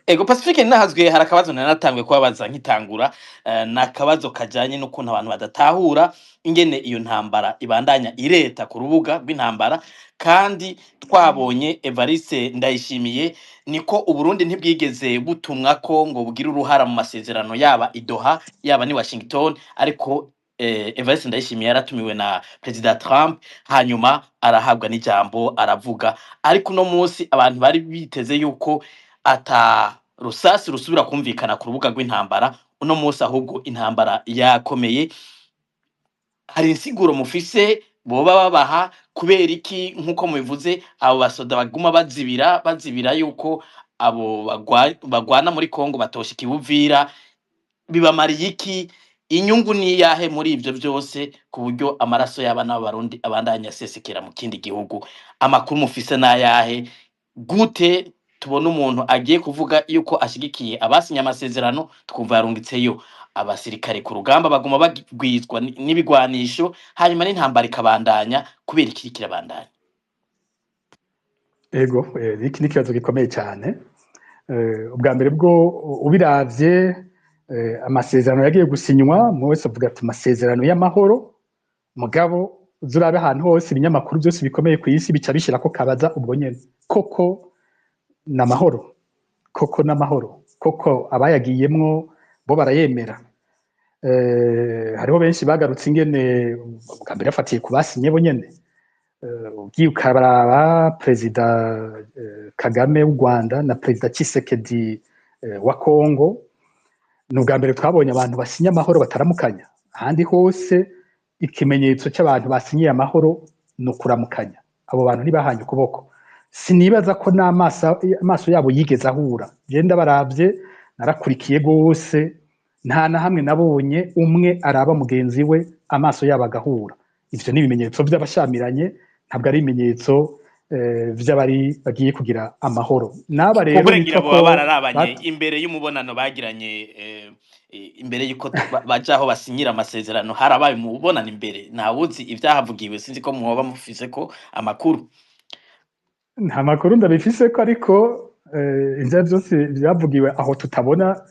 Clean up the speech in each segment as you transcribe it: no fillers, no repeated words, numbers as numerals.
Ego, Pacifique nahazwe, hari akabazo nanatanguye kubabaza nkitangura, ni akabazo kajanye n'ukuntu abantu badatahura ingene iyo ntambara ibandanya ireta ku rubuga rw'intambara, kandi twabonye Evariste Ndayishimiye niko Uburundi ntibwigeze butumwa ko ngo bugire uruhara mu masezerano, yaba i Doha yaba ni Washington, ariko Evariste Ndayishimiye yaratumiwe na Perezida Trump, hanyuma arahabwa n'ijambo aravuga. Ariko uno munsi abantu bari biteze yuko ata rusasi rusubira kumvikana ku rubuga rw'intambara. Uno munsi ahubwo intambara yakomeye. Hari insiguro mufise boba babaha kubera iki, nk'uko mubivuze, abo basoda baguma bazibira bazibira yuko abo bagwana muri Kongo batoshika i Buvira? Bibamariye iki? Inyungu ni iyahe muri ivyo vyose, ku buryo amaraso y'abana b'Abarundi abandanya asesekera mu kindi gihugu? Amakuru mufise n'ayahe? Gute tubona umuntu agiye kuvuga yuko ashigikiye abasinye amasezerano, twumva yarungitseyo abasirikare ku rugamba, baguma bagwizwa n'ibigwanisho, hanyuma n'intambara ikabandanya? Kubera ikiri kirabandanya? Ego, iki ni ikibazo gikomeye cyane. Ubwa mbere bwo ubiravye, amasezerano yagiye gusinywa, umwe wese avuga ati amasezerano y'amahoro, mugabo uzurabe ahantu hose ibinyamakuru byose bikomeye ku isi bica bishirako kabaza ubwo nyene: koko n'amahoro? Koko n'amahoro? Koko abayagiyemwo bo barayemera? Hariho benshi bagarutse ingene ubwa mbere bafatiye ku basinye bo nyene. Ugiye ukaraba Perezida Kagame w'u Rwanda na Perezida Tshisekedi wa Congo, ni ubwa mbere twabonye abantu basinya amahoro bataramukanya. Ahandi hose ikimenyetso cy'abantu basinyiye amahoro ni ukuramukanya. Abo bantu ntibahanye ukuboko, sinibaza ko n'amaso amaso yabo yigeze ahura. Genda baravye, narakurikiye gose, nta na hamwe nabonye umwe araba mugenzi we amaso yabo agahura. Ivyo ni ibimenyetso vy'abashamiranye, ntabwo ari ibimenyetso vy'abari bagiye kugira amahoro. N'aba rero Kumbure ngira bitwa boba ko bararabanye imbere y'umubonano bagiranye, imbere y'uko baja aho basinyira amasezerano, harabaye umubonano imbere, ntawuzi ivyahavugiwe. Sinzi ko mwoba mufise ko amakuru. Nta makuru ndabifise ko, ariko ivyo vyose vyavugiwe aho tutabona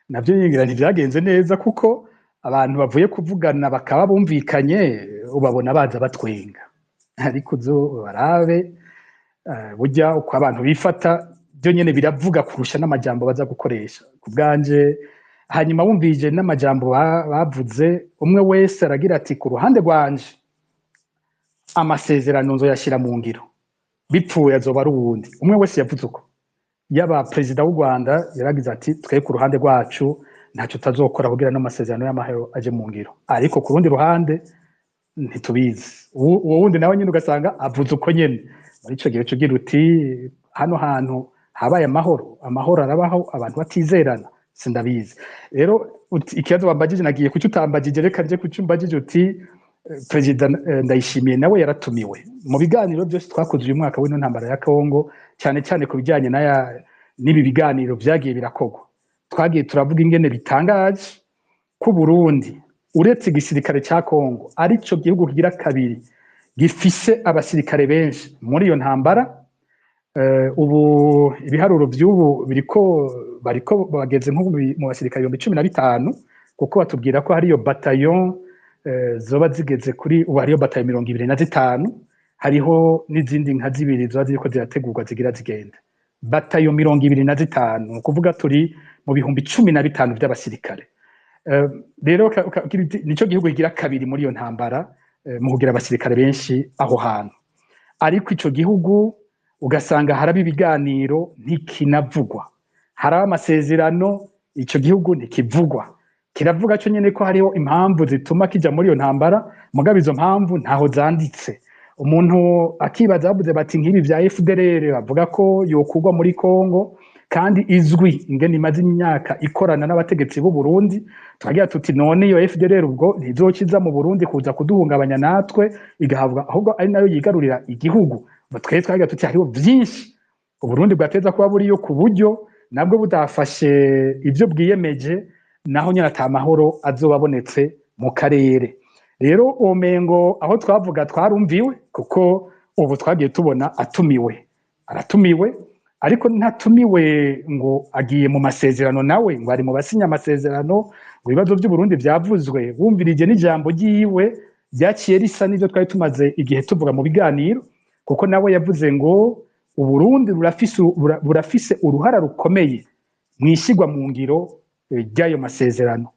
navyo ngira ntivyagenze neza, kuko abantu bavuye kuvugana bakaba bumvikanye ubabona baza batwenga, ariko uzo barabe, burya uko abantu bifata byo nyene biravuga kurusha n'amajambo baza gukoresha ku bwanje. Hanyuma wumvije n'amajambo bavuze, umwe wese aragira ati: "Ku ruhande rwanje amasezerano nzoyashyira mu ngiro, bipfuye azoba ari uwundi." Umwe wese yavuze uko. Yaba perezida w'u Rwanda yaragize ati: "Twe ku ruhande rwacu ntacyo tutazokora kugira n'amasezerano y'amahoro aje mu ngiro, ariko ku rundi ruhande ntitubizi." Uwo wundi nawe nyine ugasanga avuze uko nyene. Muri ico gihe uca ugira uti: hano hantu habaye amahoro? Amahoro arabaho abantu batizerana? Sindabizi. Rero ikibazo wambajije nagiye kuco utambajije, reka nje kuco umbajije uti Perezida Ndayishimiye nawe yaratumiwe mu biganiro byose twakoze uyu mwaka w'ino ntambara ya Kongo, cyane cyane ku bijyanye n'aya n'ibi biganiro vyagiye birakorwa. Twagiye turavuga ingene bitangaje ko Burundi, uretse igisirikare ca Kongo, arico gihugu kigira kabiri gifise abasirikare benshi muri iyo ntambara. Ubu ibiharuro vy'ubu biriko bariko bageze nko mu basirikare 15,000, kuko batubwira ko hariyo bataillon zoba zigeze kuri, ubu hariyo bataillon 25, hariho n'izindi nka zibiri zoba ziriko zirategurwa zigira zigenda. Bataillon 25, ni ukuvuga turi mu 15,000 vy'abasirikare. Rero nico gihugu kigira kabiri muri iyo ntambara mu kugira abasirikare benshi aho hantu, ariko ico gihugu ugasanga haraba ibiganiro ntikinavugwa, haraba amasezerano ico gihugu ntikivugwa. Kiravuga cyo nyene ko hariho impamvu zituma kija muri iyo ntambara, mugabo izo mpamvu ntaho zanditse. Umuntu akibaza, bavuze bati nk'ibi vya FDLR bavuga ko yokurwa muri Kongo, kandi izwi ingene imaze imyaka ikorana n'abategetsi b'u Burundi, tukagira tuti: none iyo FDLR ubwo ntizokiza mu Burundi kuza kuduhungabanya natwe, igahabwa ahubwo ari nayo yigarurira igihugu? Twe twagira tuti hariho vyinshi Uburundi bwateza kuba buriyo, ku buryo nabwo budafashe ivyo bwiyemeje, naho nyine ata mahoro azoba abonetse mu karere. Rero uwo aho twavuga twarumviwe, kuko ubu twagiye tubona atumiwe, aratumiwe. Ariko ntatumiwe ngo agiye mu masezerano, nawe ngo ari mu basinya amasezerano, ngo ibibazo by'Uburundi byavuzwe. Wumvirije n'ijambo ryiwe ryaciye risa n'ibyo twari tumaze igihe tuvuga mu biganiro, kuko nawe yavuze ngo Uburundi burafise uruhara rukomeye mu ishyirwa mu ngiro ry'ayo masezerano.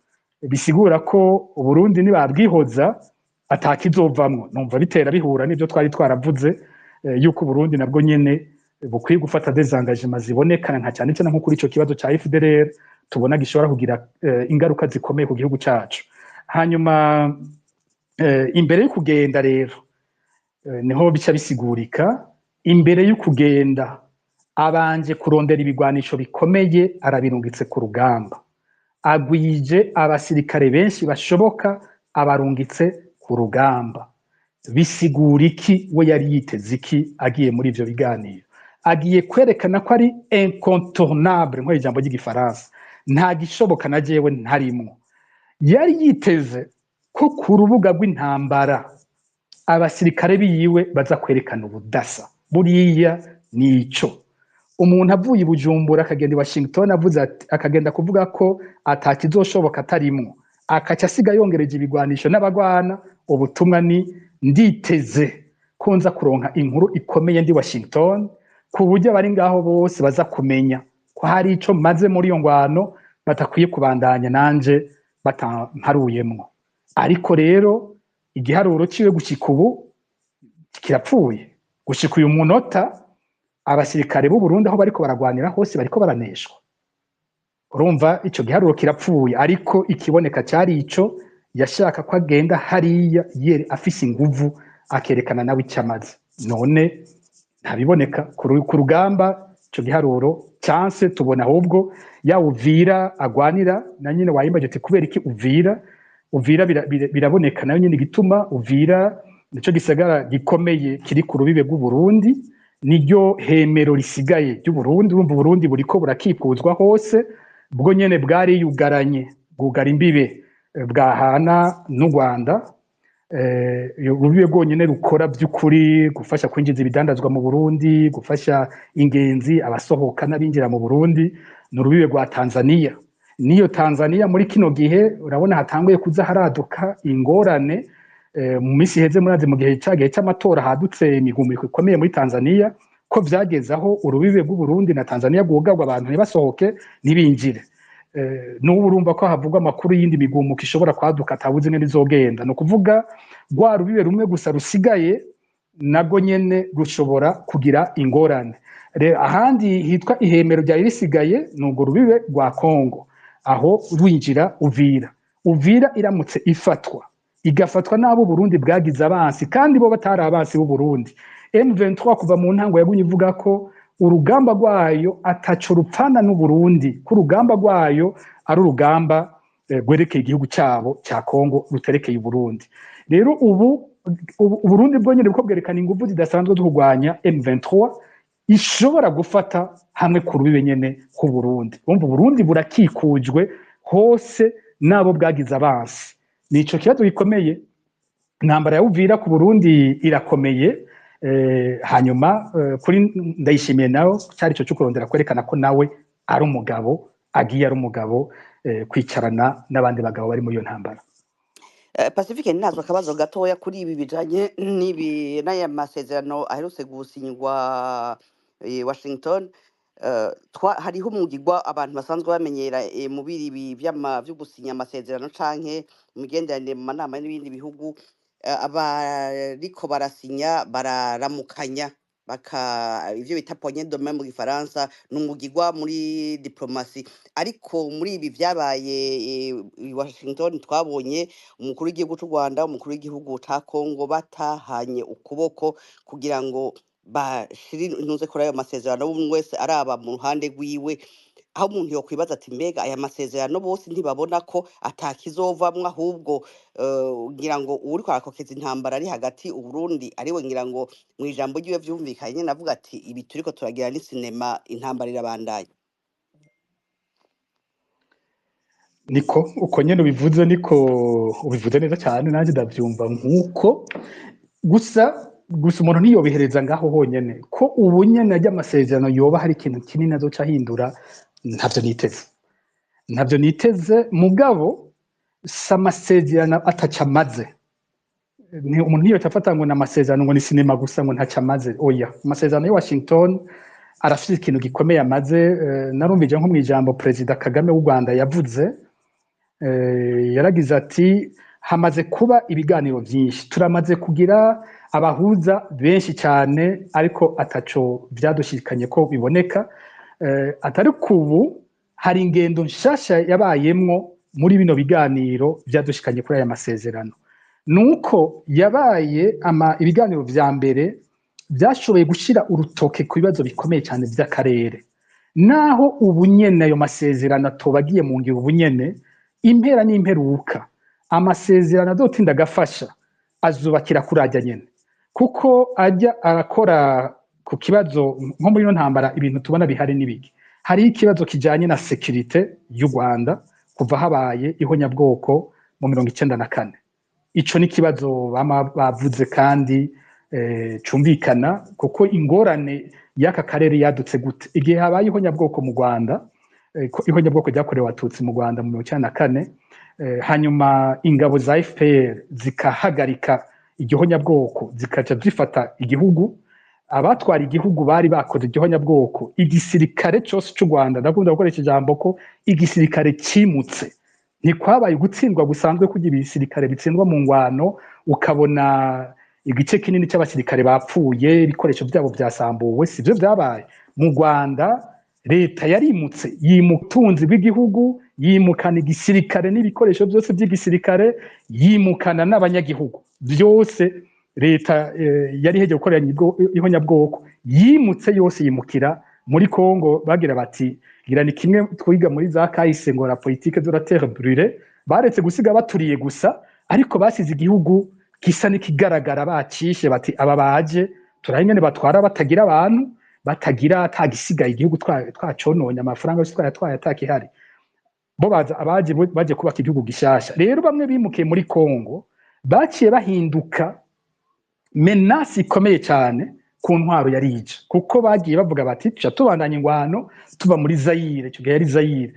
Bisigura ko Uburundi nibabwihoza atakizovamwo. Numva bitera bihura n'ibyo twari twaravuze, yuko Uburundi nabwo nyene bukwiye gufata des engagements ziboneka, nka cyane cyane nko kuri ico kibazo ca FDLR tubona gishobora kugira ingaruka zikomeye ku gihugu cacu. Hanyuma imbere yo kugenda rero, niho bica bisigurika. Imbere yo kugenda abanje kurondera ibigwanisho bikomeye, arabirungitse ku rugamba, agwije abasirikare benshi bashoboka, abarungitse ku rugamba. Bisigura iki? We yari yiteze iki agiye muri ivyo biganiro? Agiye kwerekana ko ari incontournable, nko ijambo ry'igifaransa, nta gishoboka na jewe ntarimwo. Yari yiteze ko ku rubuga rw'intambara abasirikare biyiwe baza kwerekana ubudasa. Buriya nico umuntu avuye i Bujumbura akagenda i Washington avuze ati, akagenda kuvuga ko atakizoshoboka atarimwo, akaca asiga yongereje ibigwanisho n'abagwana. Ubutumwa ni: nditeze ko nza kuronka inkuru ikomeye ndi Washington, ku buryo abari ngaho bose baza kumenya ko hari ico maze muri iyo ngwano, batakwiye kubandanya nanje batamparuyemwo. Ariko rero igiharuro ciwe gushika ubu kirapfuye. Gushika uyu munota abasirikare b'u Burundi aho bariko baragwanira hose bariko baraneshwa. Urumva ico giharuro kirapfuye, ariko ikiboneka cyari ico yashaka, ko agenda hariya yere afise inguvu, akerekana nawe icyo amaze. None ntabiboneka ku rugamba ico giharuro chance tubona. Ahubwo ya Uvira agwanira na nyine wayimbaje ati kubera iki Uvira? Uvira biraboneka nayo nyine igituma. Uvira nico gisagara gikomeye kiri ku rubibe rw'u Burundi, niryo hemero risigaye ry'u Burundi. Urumva Uburundi buriko burakikuzwa hose, bwo nyene bwariyugaranye, bwugara imbibe bwahana n'u Rwanda. Urubibe rwonyene rukora by'ukuri gufasha kwinjiza ibidandazwa mu Burundi, gufasha ingenzi, abasohoka n'abinjira mu Burundi, ni urubibe rwa Tanzania. Niyo Tanzania muri kino gihe urabona hatanguye kuza haraduka ingorane. Mu minsi iheze murazi mu gihe ca gihe c'amatora hadutse imigumuko ikomeye muri Tanzania, ko vyageze aho urubibe rw'u Burundi na Tanzania rwugarwa, abantu ntibasohoke ntibinjire. N'ubu urumva ko havugwa amakuru y'indi migumuko ishobora kwaduka, atabuze ingene izogenda. Ni ukuvuga rwa rubibe rumwe gusa rusigaye narwo nyene rushobora kugira ingorane. Rero ahandi hitwa ihemero ryari risigaye ni urwo rubibe rwa Kongo, aho winjira Uvira. Uvira iramutse ifatwa, igafatwa n'abo Burundi bwagize abansi kandi bo batari abansi b'u Burundi. M23 kuva mu ntango yagumye ivuga ko urugamba rwayo ataco rupfana n'u Burundi, ko urugamba rwayo ari urugamba rwerekeye igihugu cyabo cya Kongo, ruterekeye Burundi. Rero ubu Uburundi bwo nyene buko bwerekana inguvu zidasanzwe zo kurwanya M23 ishobora gufata hamwe ku rubibe nyene ku Burundi. Urumva Uburundi burakikujwe hose n'abo bwagize abansi. Nico kibazo gikomeye. Intambara ya Uvira ku Burundi irakomeye. Hanyuma kuri Ndayishimiye nawe cyari ico cyo kurondera kwerekana ko nawe ari umugabo, agiye ari umugabo kwicarana n'abandi bagabo bari muri iyo ntambara. Pacifique, ntazwa akabazo gatoya kuri ibi bijanye n'ibi n'aya masezerano aherutse gusinywa Washington. Hariho umugigwa abantu basanzwe bamenyera mu biri ibi vy'ama vyo gusinya amasezerano canke imigenderanire mu manama n'ibindi bihugu, abariko barasinya bararamukanya, baka ivyo bita poignée de main mu gifaransa, ni umugigwa muri diplomasi. Ariko muri ibi vyabaye i Washington twabonye umukuru w'igihugu c'u Rwanda, umukuru w'igihugu ca Congo batahanye ukuboko kugira ngo bashire intuze kuri ayo masezerano, umwe wese araba mu ruhande rwiwe, aho umuntu yokwibaza ati mbega aya masezerano bose ntibabona ko atakizovamwo, ahubwo ngira ngo uwuriko arakokeza intambara ari hagati Uburundi ariwe, ngira ngo mu ijambo ryiwe vyumvikanye nyene avuga ati ibi turiko turagira ni sinema, intambara irabandanya. Niko uko nyene ubivuze, niko ubivuze neza cyane, nanjye ndavyumva nkuko gusa. Gusa umuntu ntiyobihereza ngaho honyene, ko ubu nyene ajya amasezerano yoba hari ikintu kinini azoca ahindura, ntavyo niteze, ntavyo niteze. Mugabo si amasezerano ataca amaze. Umuntu ntiyoca afata ngo ni amasezerano, ngo ni sinema gusa, ngo ntaco amaze. Oya, amasezerano ya Washington arafite ikintu gikomeye amaze. Narumvije nko mw'ijambo Perezida Kagame w'u Rwanda yavuze, yaragize ati: "Hamaze kuba ibiganiro byinshi, turamaze kugira abahuza benshi cyane, ariko ataco vyadushikanye ko biboneka." Atari kubu hari ingendo nshasha yabayemwo muri bino biganiro vyadushikanye kuri aya masezerano, nuko yabaye ibiganiro vya mbere byashoboye gushira urutoke ku bibazo bikomeye cyane vy'akarere. Naho ubu nyene ayo masezerano atobagiye mu ngiro ubu nyene, impera n'imperuka amasezerano azotinda agafasha azubakira kuri ajya nyene, kuko ajya arakora ku kibazo nko muri ino ntambara. Ibintu tubona bihari n'ibiki? Hariho ikibazo kijanye na sécurité y'u Rwanda kuva habaye ihonyabwoko mu 94. Ico ni ikibazo bama bavuze kandi cumvikana, kuko ingorane y'aka karere yadutse gute? Igihe habaye ihonyabwoko mu Rwanda, ko ihonyabwoko ryakorewe Abatutsi mu Rwanda mu 94, hanyuma ingabo za FPR zikahagarika igihonyabwoko, zikaca zifata igihugu, abatwara igihugu bari bakoze igihonyabwoko, igisirikare cose c'u Rwanda, ndakunda gukoresha ijambo ko igisirikare cimutse, ntikwabaye gutsindwa gusanzwe kugira ibisirikare bitsindwa mu ngwano, ukabona igice kinini cy'abasirikare bapfuye, ibikoresho byabo byasambuwe. Sivyo vyabaye mu Rwanda. Leta yarimutse, yimutunzi bw'igihugu, yimukana igisirikare n'ibikoresho byose by'igisirikare, yimukana n'abanyagihugu byose. Leta yari ihejeje gukorera ihonyabwoko yimutse yose, yimukira muri Kongo. Bagira bati gira ni kimwe twiga muri za kahise ngo la politique de la terre brûlée. Baretse gusiga baturiye gusa, ariko basize igihugu gisa n'ikigaragara bacishe, bati aba baje turahe ingene batwara batagira abantu, batagira atagisigaye, igihugu twacononye, amafaranga yose twayatwaye, atakihari. Bo baza abaje baje kubaka igihugu gishasha. Rero bamwe bimukiye muri Kongo baciye bahinduka menace ikomeye cyane ku ntwaro yari ije, kuko bagiye bavuga bati tuca tubandanya ingwano tuva muri Zayire, icyo gihe yari Zayire,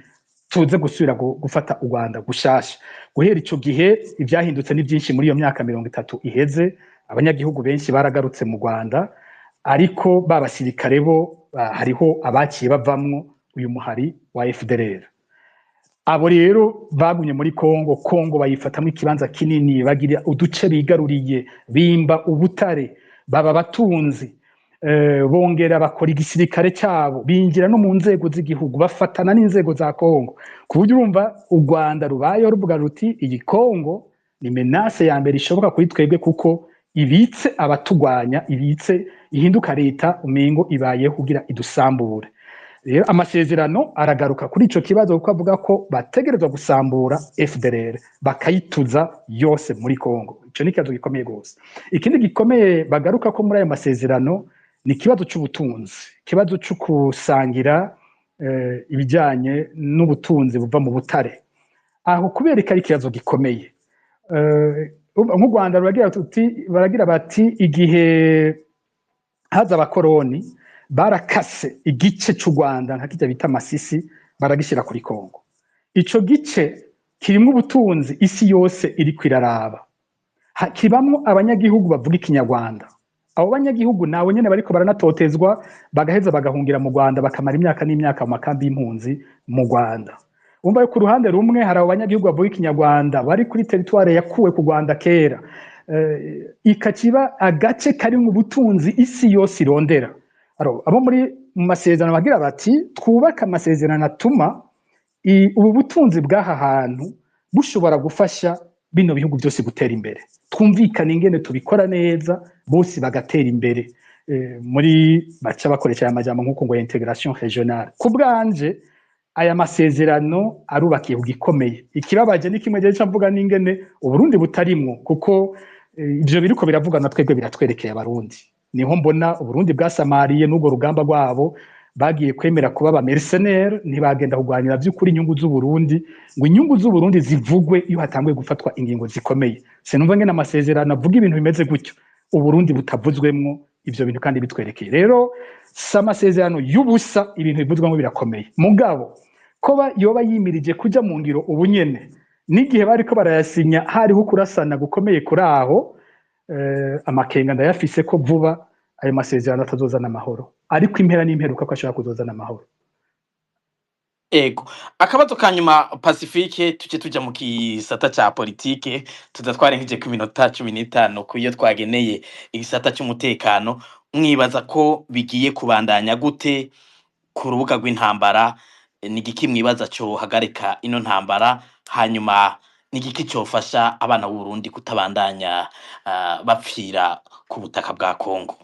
tuze gusubira gufata u Rwanda gushasha. Guhera ico gihe ivyahindutse ni byinshi. Muri iyo myaka 30 iheze abanyagihugu benshi baragarutse mu Rwanda, ariko ba basirikare bo hariho abaciye bavamwo uyu muhari wa FDLR. Abo rero bagumye muri Kongo. Kongo bayifatamwo ikibanza kinini, bagira uduce bigaruriye, bimba ubutare, baba batunzi, bongera bakora igisirikare cyabo, binjira no mu nzego z'igihugu, bafatana n'inzego za Kongo, ku buryo urumva u Rwanda rubayeho ruvuga ruti iyi Kongo ni menace ya mbere ishoboka kuri twebwe, kuko ibitse abatugwanya, ibitse ihinduka leta umengo ibayeho kugira idusambure. Rero amasezerano aragaruka kuri ico kibazo, kuko avuga ko bategerezwa gusambura FDLR bakayituza yose muri Kongo. Ico ni ikibazo gikomeye gose. Ikindi gikomeye bagaruka ko muri ayo masezerano ni ikibazo c'ubutunzi, ikibazo co gusangira ibijanye n'ubutunzi buva mu butare. Aho kubera ko ari ikibazo gikomeye, nk'u Rwanda ruragira tuti, baragira bati igihe haza abakoroni barakase igice c'u Rwanda nka kirya bita Masisi, baragishyira kuri Kongo. Ico gice kirimwo ubutunzi isi yose iriko iraraba. Kibamwo abanyagihugu bavuga ikinyarwanda. Abo banyagihugu nabo nyene bariko baranatotezwa, bagaheza bagahungira mu Rwanda, bakamara imyaka n'imyaka mu makambi y'impunzi mu Rwanda. Umva, ku ruhande rumwe hari abo banyagihugu bavuga ikinyarwanda bari kuri territoire yakuwe ku Rwanda kera, ikakiba agace karimwo ubutunzi isi yose irondera. Alors, abo muri mu masezerano bagira bati twubake amasezerano atuma ubu butunzi bw'aha hantu bushobora gufasha bino bihugu byose gutera imbere, twumvikane ingene tubikora neza, bose bagatera imbere. Muri baca bakoresha aya majambo nk'uko ngo intégration régionale. Ku bwanje aya masezerano arubakiye ku gikomeye. Ikibabaje ni kimwe je mvuga, n'ingene Uburundi butarimwo, kuko ivyo biriko biravuga na twebwe biratwerekeye Abarundi. Niho mbona Uburundi bwasamariye n'urwo rugamba rwabo, bagiye kwemera kuba aba mercenaires, ntibagenda kurwanira vy'ukuri inyungu z'Uburundi, ngo inyungu z'Uburundi zivugwe iyo hatanguye gufatwa ingingo zikomeye. Sinumva ngene amasezerano avuga ibintu bimeze gutyo. Uburundi butavuzwemwo ivyo bintu kandi bitwerekeye. Rero si amasezerano y'ubusa, ibintu bivuzwemo birakomeye. Mugabo ko yoba yimirije kuja mu ngiro ubu nyene, n'igihe bariko barayasinya hariho kurasana gukomeye kuri aho, amakenga ndayafise ko vuba ayo masezerano atazozana amahoro, ariko impera n'imperuka ko ashobora kuzozana amahoro. Ego. Akabazo ka nyuma, Pacifique, tuce tuja mu gisata ca politike, tuza twarengeje ku minota 15 kuyo twageneye igisata c'umutekano. Mwibaza ko bigiye kubandanya gute ku rubuga rw'intambara? Ni igiki mwibaza cohagarika ino ntambara? Hanyuma ni igiki cofasha abana b'u Burundi kutabandanya bapfira ku butaka bwa Kongo?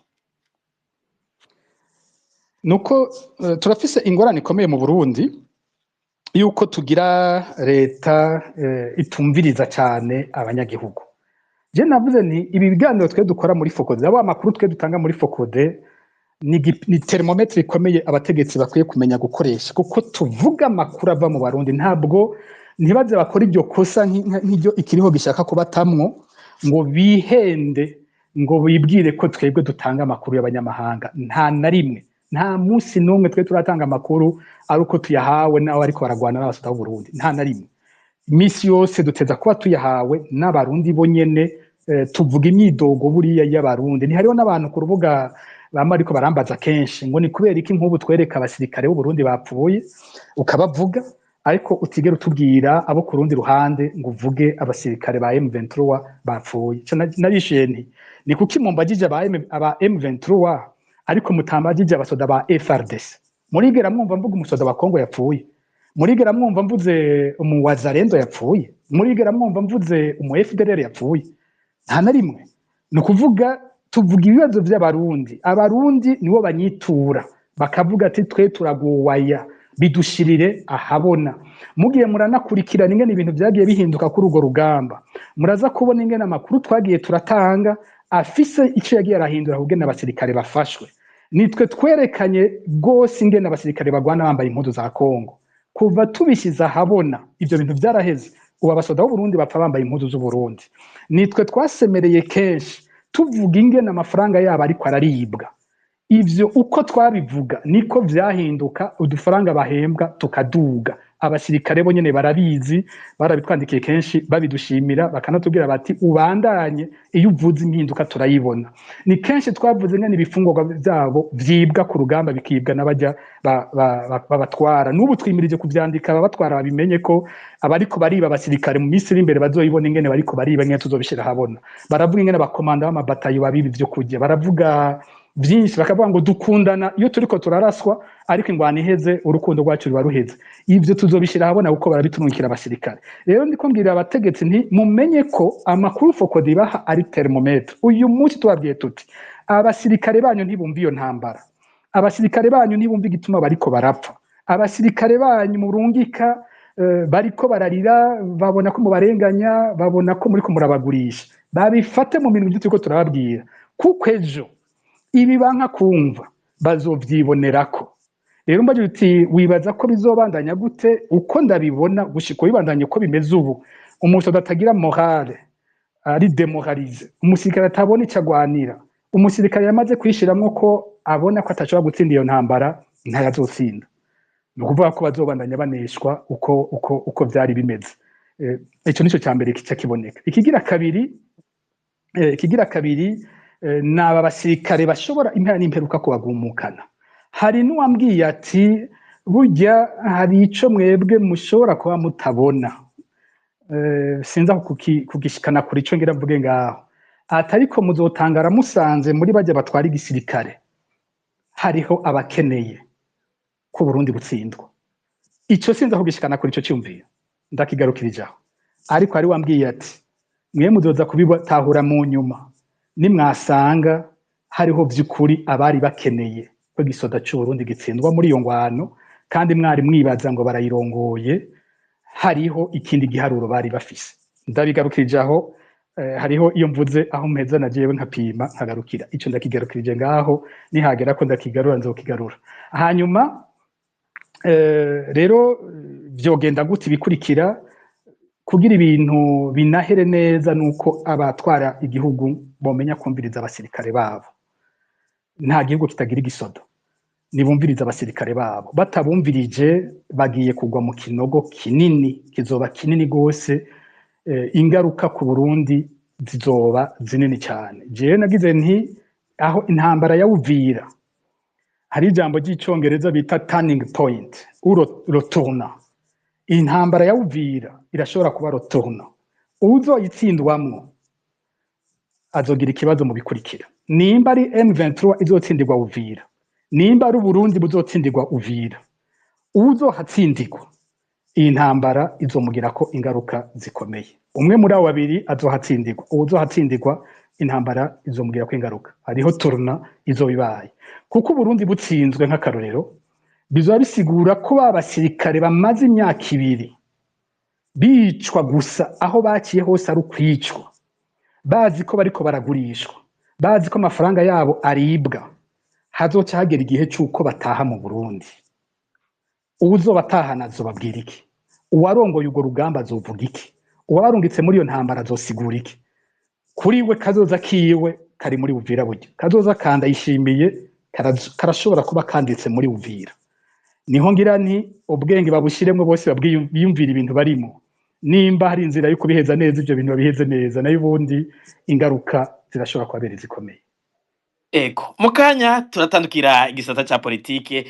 Nuko turafise ingorane ikomeye mu Burundi yuko tugira leta itumviriza cyane abanyagihugu. Je navuze nti ibi biganiro twe dukora muri FOCODE, abo amakuru twe dutanga muri FOCODE ni thermomètre ikomeye abategetsi bakwiye kumenya gukoresha, kuko tuvuga amakuru ava mu Barundi. Ntabwo ntibaze bakora iryo kosa nk'iryo ikiriho gishaka kubatamwo, ngo bihende, ngo bibwire ko twebwe dutanga amakuru y'abanyamahanga. Nta na rimwe, nta munsi n'umwe twe turatanga amakuru ari uko tuyahawe n'abo ariko baragwana n'abasoda b'u Burundi. Nta na rimwe. Imisi yose duteza kuba tuyahawe n'Abarundi bo nyene. Tuvuga imyidogo buriya y'Abarundi. Ntihariho n'abantu ku rubuga bama ariko barambaza kenshi ngo ni kubera iki nk'ubu twereka abasirikare b'u Burundi bapfuye ukabavuga, ariko utigera utubwira abo ku rundi ruhande ngo uvuge abasirikare ba M23 bapfuye. Ico narishuye nti ni kuki mumbagije aba M23 ariko mutambagije abasoda ba FARDC? Murigera mwumva mvuga umusoda wa Kongo yapfuye? Murigera mwumva mvuze umuwazarendo yapfuye? Murigera mwumva mvuze umu FDLR yapfuye? Nta na rimwe. Ni ukuvuga tuvuga ibibazo vy'Abarundi. Abarundi nibo banyitura bakavuga ati twe turaguwaya, bidushirire ahabona. Mugiye muranakurikirana ingene ibintu vyagiye bihinduka kuri urwo rugamba, muraza kubona ingene amakuru twagiye turatanga afise ico yagiye arahindura kugena abasirikare bafashwe. Nitwe twerekanye rwose ingene abasirikare bagwana bambaye impuzu za Kongo. Kuva tubishize ahabona, ivyo bintu vyaraheze. Ubu abasoda b'Uburundi bapfa bambaye impuzu z'Uburundi. Nitwe twasemereye kenshi tuvuga ingene amafaranga yabo ariko araribwa. Ivyo uko twabivuga niko vyahinduka, udufaranga bahembwa tukaduga. Abasirikare bo nyene barabizi, barabitwandikiye kenshi babidushimira, bakanatubwira bati ubandanye, iyo uvuze impinduka turayibona. Ni kenshi twavuze ngene ibifungurwa vyabo vyibwa ku rugamba, bikibwa n'abajya babatwara. N'ubu twimirije kuvyandika, ababatwara babimenye ko abariko bariba abasirikare mu minsi iri imbere bazoyibona ingene bariko bariba, ingene tuzobishira ahabona. Baravuga ingene abakomanda b'amabatayo babiba ivyo kurya, baravuga vyinshi, bakavuga ngo dukundana iyo turiko turaraswa, ariko ingwano iheze urukundo rwacu ruba ruheze. Ivyo tuzobishira ahabona kuko barabitumikira abasirikare. Rero ndiko mbwira abategetsi nti mumenye ko amakuru FOCODE ibaha ari thermomètre. Uyu munsi tubabwiye tuti abasirikare banyu ntibumva iyo ntambara, abasirikare banyu ntibumva igituma bariko barapfa, abasirikare banyu murungika bariko bararira, babona ko mubarenganya, babona ko muriko murabagurisha. Babifate mu bintu turiko turababwira, kuko ejo ibi banka kumva bazovyibonerako. Rero mbaje uti wibaza ko bizobandanya gute? Uko ndabibona gushika bibandanye uko bimeze ubu, umusoda atagira morale, ari démoralisé, umusirikare atabona ico agwanira, umusirikare yamaze kwishiramwo ko abona ko atashobora gutsinda iyo ntambara, ntayazotsinda. Ni ukuvuga ko bazobandanya baneshwa uko vyari bimeze. Ico nico ca mbere kica kiboneka. Ikigira kabiri, naba basirikare bashobora impera n'imperuka kubagumukana. Hari n'uwambwiye ati burya hari ico mwebwe mushobora kuba mutabona, sinza kugishikana kure ico ngira mvuge ngaho, ati ariko muzotangara musanze muri bajya batwara igisirikare hariho abakeneye ko Burundi butsindwa. Ico sinza kugishikana kure, ico cyumviro ndakigarukirije aho. Ariko hari wambwiye ati mwe muzoza kubitahura mu nyuma nimwasanga hariho vy'ukuri abari bakeneye ko igisoda c'Uburundi gitsindwa muri iyo ngwano, kandi mwari mwibaza ngo barayirongoye, hariho ikindi giharuro bari bafise. Ndabigarukirije aho. Hariho iyo mvuze aho mpeza na jewe nkapima nkagarukira. Ico ndakigarukirije ngaho, nihagera ko ndakigarura nzokigarura. Hanyuma rero vyogenda gute ibikurikira? Kugira ibintu binahere neza nuko abatwara igihugu bomenya kumviriza abasirikare babo. Nta gihugu kitagira igisoda. Nibumviriza abasirikare babo. Batabumvirije bagiye kugwa mu kinogo kinini, kizoba kinini gose. Ingaruka ku Burundi zizoba zinini cyane. Jewe nagize nti aho intambara ya Uvira, hari ijambo ry'Icongereza bita turning point ou le tournant. Intambara ya Uvira irashobora kuba le tournant. Uzoyitsindwamwo azogira ikibazo mu bikurikira. Nimba ari M23 izotsindirwa Uvira, nimba ari Uburundi buzotsindirwa Uvira, uzohatsindirwa iyi ntambara izomugirako ingaruka zikomeye. Umwe muri abo babiri azohatsindirwa, uwuzohatsindirwa intambara izomugirako ingaruka. Hariho tournant izoba ibaye, kuko Uburundi butsinzwe, nk'akarorero, bizoba bisigura ko ba basirikare bamaze imyaka 2 bicwa gusa, aho baciye hose ari ukwicwa, bazi ko bariko baragurishwa, bazi ko amafaranga yabo aribwa. Hazoca hagera igihe c'uko bataha mu Burundi. Uwuzobatahana azobabwira iki? Uwarongoye urwo rugamba azovuga iki? Uwabarungitse muri iyo ntambara azosigura iki? Kuri we kazoza kiwe kari muri Uvira. Burya kazoza kandayishimiye karashobora kuba kanditse muri Uvira. Niho ngira nti ubwenge babushiremwo bose, biyumvira ibintu barimo. Nimba hari inzira yo kubiheza neza, ivyo bintu babiheze neza, nayo ubundi ingaruka zirashobora kubabera zikomeye. Ego, mu kanya turatandukira igisata ca politike,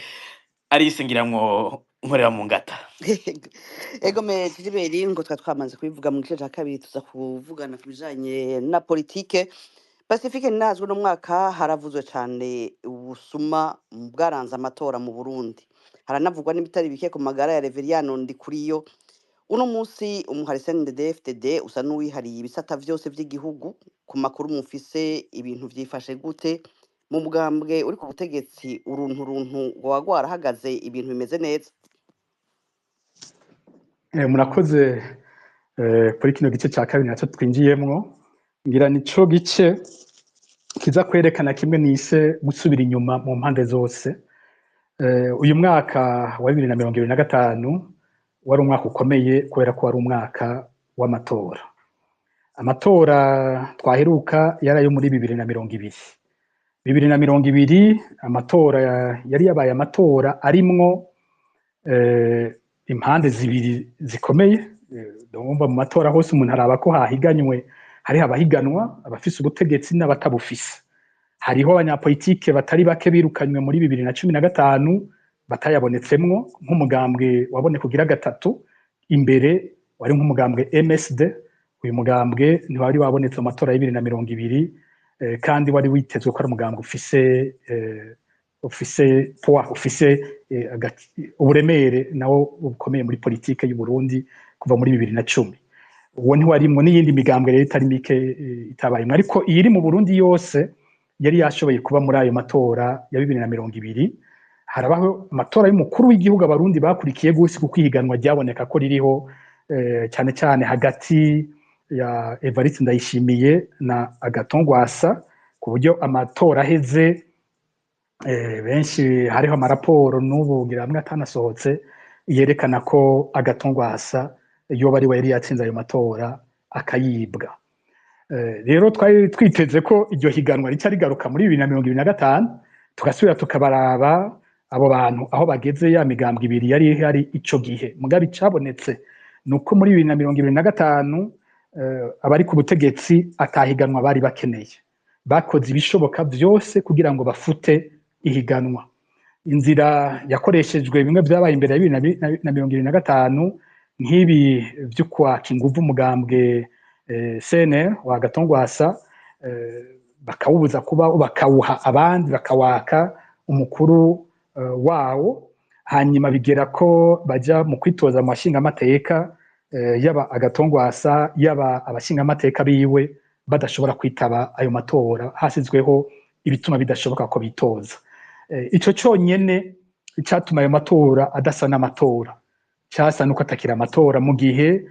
Alice, ngiramwo nkorera mu ngata. Ego me Gilbert, ngo twari twamaze kubivuga, mu gice ca kabiri tuza kuvugana ku bijanye na politike. Pacifique Nazwe, no mwaka haravuzwe cane ubusuma bwaranze amatora mu Burundi, haranavugwa n'ibitari bike ku magara ya Reveriyano Ndikuriyo. Uno munsi umuhari CNDD-FDD usa n'uwihariye ibisata vyose vy'igihugu. Ku makuru mufise, ibintu vyifashe gute mu mugambwe uri ku butegetsi? Uruntu runtu rwoba rwarahagaze, ibintu bimeze neza? Murakoze. Kuri kino gice ca kabiri naco twinjiyemwo, ngira nico gice kiza kwerekana kimwe nise gusubira inyuma mu mpande zose. Uyu mwaka wa 2025 wari umwaka ukomeye, kubera ko wari umwaka w'amatora. Amatora twaheruka yari ayo muri 2020. 2020 amatora yari yabaye amatora arimwo impande zibiri zikomeye. Ndumva mu matora hose umuntu araba ko hahiganywe, hariho abahiganwa, abafise ubutegetsi n'abatabufise. Hariho abanyapolitike batari bake birukanywe muri 2015 batayabonetsemwo, nk'umugambwe wabone kugira gatatu imbere wari nk'umugambwe MSD. Uyu mugambwe ntiwari wabonetse mu matora ya 2020, kandi wari witezwe ko ari umugambwe ufise poids, ufise uburemere nawo bukomeye muri politike y'u Burundi kuva muri 2010. Uwo ntiwarimwo, n'iyindi migambwe rero itari mike itabayemwo, ariko iyiri mu Burundi yose yari yashoboye kuba muri ayo matora ya 2020. Harabaho amatora y'umukuru w'igihugu abarundi bakurikiye gose, kuko ihiganwa ryaboneka ko ririho, cyane cyane hagati ya Evariste Ndayishimiye na Agathon Rwasa, ku buryo amatora aheze, benshi hariho amaraporo n'ubu ngira amwe atanasohotse yerekana ko Agathon Rwasa yoba ari we yari yatsinze ayo matora akayibwa. Rero twari twiteze ko iryo higanwa rica rigaruka muri 2025, tugasubira tukabaraba abo bantu aho bageze, ya migambwe ibiri yari ihari ico gihe. Mugabe icabonetse ni uko muri 2025 abari ku butegetsi atahiganwa bari bakeneye. Bakoze ibishoboka vyose kugira ngo bafute ihiganwa. Inzira yakoreshejwe, bimwe vyabaye imbere ya 2025, nk'ibi vy'ukwaka inguvu umugambwe CNL wa Agathon Rwasa, bakawubuza kuba, bakawuha abandi, bakawaka umukuru wawo. Hanyuma bigera ko baja mu kwitoza mu bashingamateka, yaba Agathon Rwasa, yaba abashingamateka biwe badashobora kwitaba ayo matora, hasizweho ibituma bidashoboka ko bitoza. Ico conyene icatuma ayo matora adasa n'amatora, casa nuko atakira amatora, mu gihe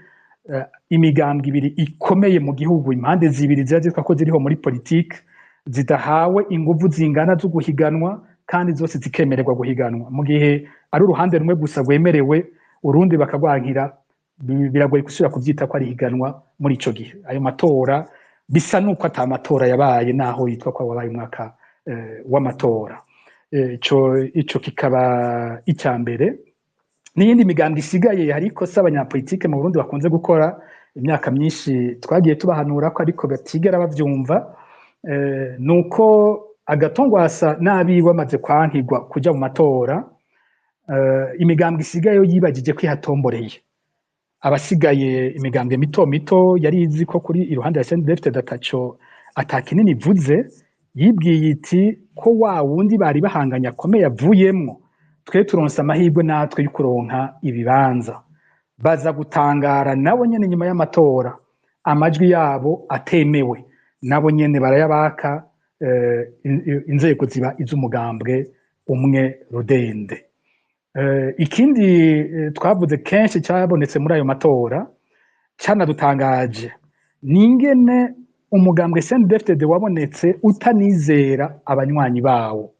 imigambwe ibiri ikomeye mu gihugu, impande zibiri ziba zitwa ko ziriho muri politike, zidahawe inguvu zingana zo guhiganwa, kandi zose zikemererwa guhiganwa, mu gihe ari uruhande rumwe gusa rwemerewe, urundi bakagwankira. Biragoye gusubira kuvyita ko ari higanwa muri ico gihe. Ayo matora bisa nuko ata matora yabaye, naho yitwa ko wabaye umwaka w'amatora. Ico kikaba icya mbere. N'iyindi migambi isigaye, hari ikosa abanyapolitike mu Burundi bakunze gukora imyaka myinshi, twagiye tubahanura ko ariko batigera bavyumva, nuko Agatongwasa n'abiwe bamaze kwankigwa kuja mu matora, imigambwe isigaye yibagije ko ihatomboreye. Abasigaye, imigambwe mito mito yari izi ko kuri iruhande ya CNDD-FDD ataco ata kinini ivuze, yibwiye iti ko wa wundi bari bahanganye akomeye avuyemwo, twe turonse amahirwe natwe yo kuronka ibibanza. Baza gutangara nabo nyene nyuma y'amatora amajwi yabo atemewe, nabo nyene barayabaka, inzego ziba iz'umugambwe umwe rudende. Ikindi twavuze kenshi cyabonetse muri ayo matora canadutangaje ni ingene umugambwe CNDD-FDD wabonetse utanizera abanywanyi bawo,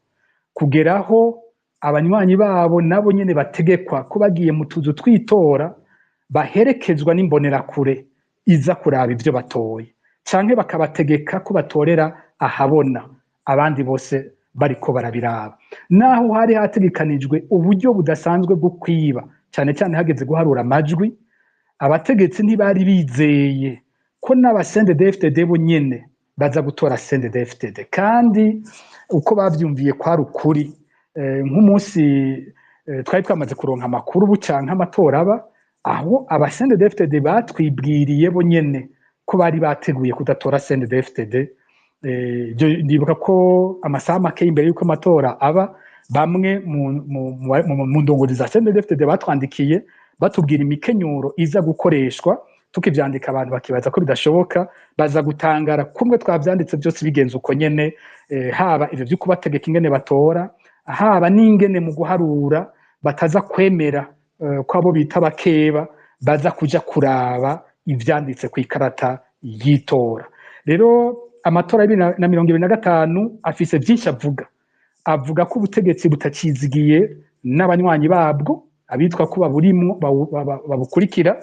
kugeraho abanywanyi babo nabo nyene bategekwa ko bagiye mu tuzu twitora baherekezwa n'imbonerakure iza kuraba ivyo batoye, canke bakabategeka ko batorera ahabona abandi bose bariko barabiraba, naho hari hategekanijwe uburyo budasanzwe bwo kwiba, cane cane hageze guharura amajwi. Abategetsi ntibari bizeye ko n'aba CNDD-FDD bo nyene baza gutora CNDD-FDD, kandi uko bavyumviye kwari ukuri. Nk'umunsi twari twamaze kuronka amakuru buca nk'amatora aba, aho aba CNDD-FDD batwibwiriye bo nyene ko bari bateguye kudatora CNDD-FDD. Ndibuka ko amasaha make imbere y'uko amatora aba, bamwe mu ndongozi za CNDD-FDD batwandikiye batubwira imikenyuro iza gukoreshwa. Tukivyandika abantu bakibaza ko bidashoboka, baza gutangara kumwe twavyanditse byose bigenze uko nyene, haba ivyo vyo kubategeka ingene batora, haba n'ingene mu guharura bataza kwemera ko abo bita bakeba baza kuja kuraba ivyanditse ku ikarata y'itora. Rero amatora ya 2025 afise vyinshi avuga. Avuga ko ubutegetsi butacizigiye n'abanywanyi babwo, abitwa ko baburimwo babukurikira.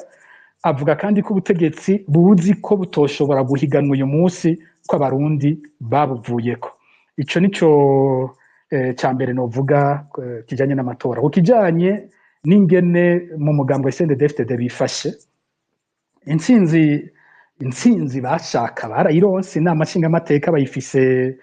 Avuga kandi ko ubutegetsi buzi ko butoshobora guhiganwa uyu munsi, ko Abarundi babuvuyeko. Ico nico ca mbere novuga kijanye n'amatora. Ku kijanye n'ingene mu mugambo wa CNDD-FDD bifashe, intsinzi bashaka barayironse. Inama nshingamateka bayifise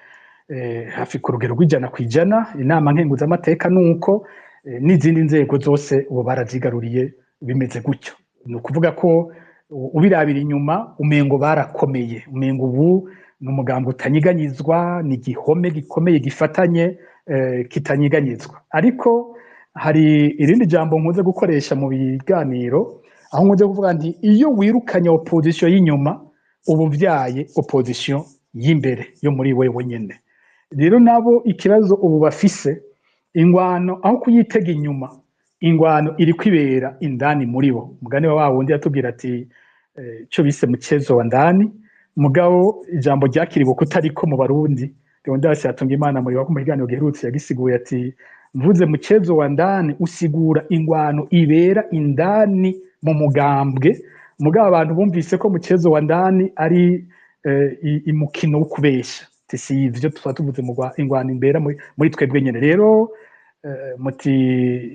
hafi ku rugero rw'100%, inama nkenguzamateka nuko, n'izindi nzego zose ubu barazigaruriye. Bimeze gutyo, ni ukuvuga ko ubirabira inyuma umengo barakomeye, umengo ubu ni umugambi utanyiganyizwa, ni igihome gikomeye gifatanye, kitanyiganyizwa. Ariko hari irindi jambo nkunze gukoresha mu biganiro, aho nkunze kuvuga nti iyo wirukanye opposition y'inyuma, uba uvyaye opposition y'imbere yo muri wewe nyene. Rero nabo ikibazo ubu bafise, ingwano aho kuyitega inyuma, ingwano iri kwibera indani muri bo. Umugani wa wundi yatubwira ati ico bise mchezo wa ndani, mugabo ijambo ryakiriwe kutariko mu Barundi. Leonidas Hatungimana muri mu kiganiro giherutse yagisiguye ati mvuze mchezo wa ndani usigura ingwano ibera indani mu mugambwe, mugabo abantu bumvise ko mchezo wa ndani ari imukino wo kubesha. Si ivyo tuba tuvuze mu ingwano imbera muri twebwe nyene. Rero muti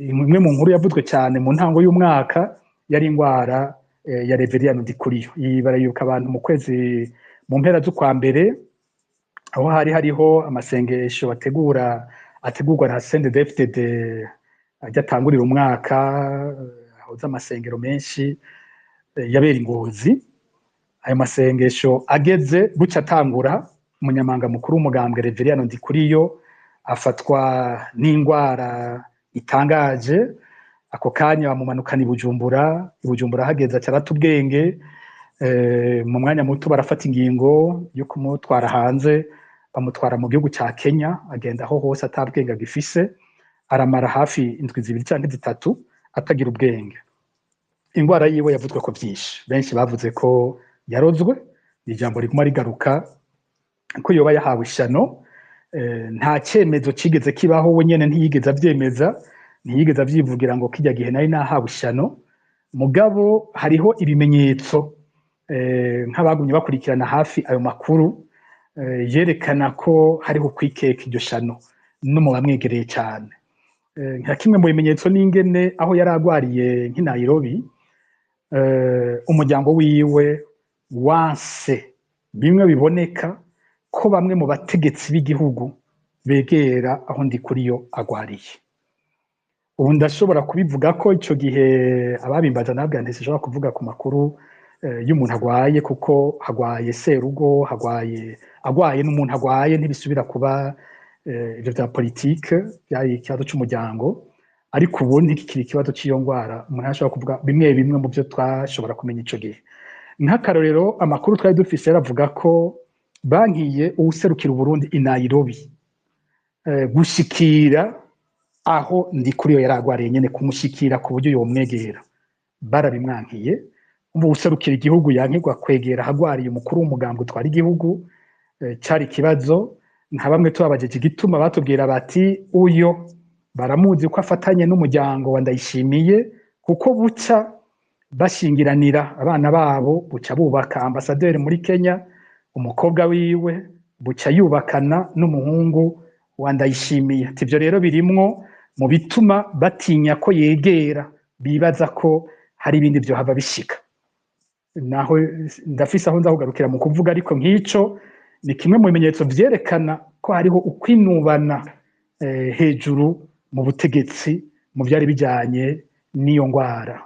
imwe mu nkuru yavuzwe cyane mu ntango y'umwaka yari ingwara ya Reverien Ndikuriyo. Iyi barayuka abantu mu kwezi, mu mpera z'ukwa mbere, aho hari hariho amasengesho bategura, ategurwa na CNDD-FDD, ajya atangurira umwaka, ahuza amasengero menshi, yabera Ingozi. Ayo masengesho ageze buca atangura, umunyamanga mukuru w'umugambwe Reverien Ndikuriyo afatwa n'ingwara itangaje. Ako kanya bamumanukana i Bujumbura. I Bujumbura hageze aca ubwenge. Mu mwanya muto barafata ingingo yo kumutwara hanze, bamutwara mu gihugu ca Kenya. Agenda aho hose atabwenge agifise, aramara hafi indwi 2 canke 3 atagira ubwenge. Ingwara yiwe yavuzwe ko vyinshi, benshi bavuze ko yarozwe, ni ijambo riguma rigaruka ko yoba yahawe ishano. Nta cyemezo kigeze kibaho, we nyene ntiyigeze avyemeza, ntiyigeze avyivugira ngo kijya gihe nari nahawe ishano. Mugabo hariho ibimenyetso, nk'abagumye bakurikirana hafi ayo makuru, yerekana ko hariho kwikeka iryo shano no mu bamwegereye cyane. Nka kimwe mu bimenyetso n'ingene aho yari agwariye nk'i Nairobi, umuryango wiwe wanse bimwe biboneka ko bamwe mu bategetsi b'igihugu begera aho Ndikuriyo agwariye. Ubu ndashobora kubivuga ko ico gihe ababimbaza nabwa ntishobora kuvuga ku makuru y'umuntu agwaye, kuko hagwaye serugo, hagwaye agwaye n'umuntu agwaye ntibisubira kuba ivyo vya politike, byari ikibazo c'umuryango. Ariko ubu ntikikiri ikibazo c'iyo ngwara, umuntu ashobora kuvuga bimwe bimwe mu byo twashobora kumenya ico gihe. Nk'akarorero, amakuru twari dufise yaravuga ko bankiye uwuserukira Uburundi i Nairobi gushikira aho Ndikuriyo yari agwariye nyene, kumushikira ku buryo yomwegera, barabimwankiye. Umva, uwuserukira igihugu yankigwa kwegera ahagwariye umukuru w'umugambwe utwara igihugu, cari ikibazo. Nka bamwe tubabajeje igituma, batubwira bati uyo baramuzi ko afatanye n'umuryango wa Ndayishimiye, kuko buca bashingiranira abana babo, buca bubaka ambasaderi muri Kenya, umukobwa wiwe buca yubakana n'umuhungu wa Ndayishimiye. Ati ivyo rero birimwo mu bituma batinya ko yegera, bibaza ko hari ibindi vyo hava bishika. Naho ndafise aho nza kugarukira mu kuvuga, ariko nk'ico ni kimwe mu bimenyetso vyerekana ko hariho ukwinubana hejuru mu butegetsi mu vyari bijanye n'iyo ngwara.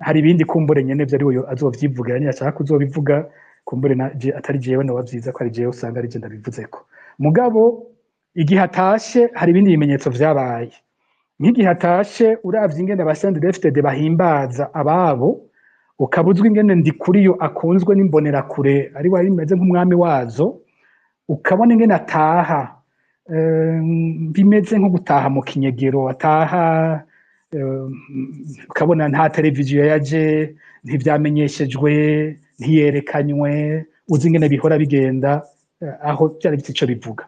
Hari ibindi kumbure nyene vyo ari we azovyivugira niyo ashaka kuzobivuga, kumbure na atari jewe noba vyiza ko ari jewe usanga ari je ndabivuzeko. Mugabo igihe atashe hari ibindi bimenyetso vyabaye. Nk'igihe atashe, uravye ingene aba CNDD-FDD bahimbaza ababo, ukaba uzwi ingene Ndikuriyo akunzwe n'imbonerakure, ari we bimeze nk'umwami wazo, ukabona ingene ataha, bimeze nko gutaha mu kinyegero, ataha ukabona nta televiziyo yaje, ntivyamenyeshejwe, ntiyerekanywe, uzi ingene bihora bigenda, aho byari bifite ico bivuga.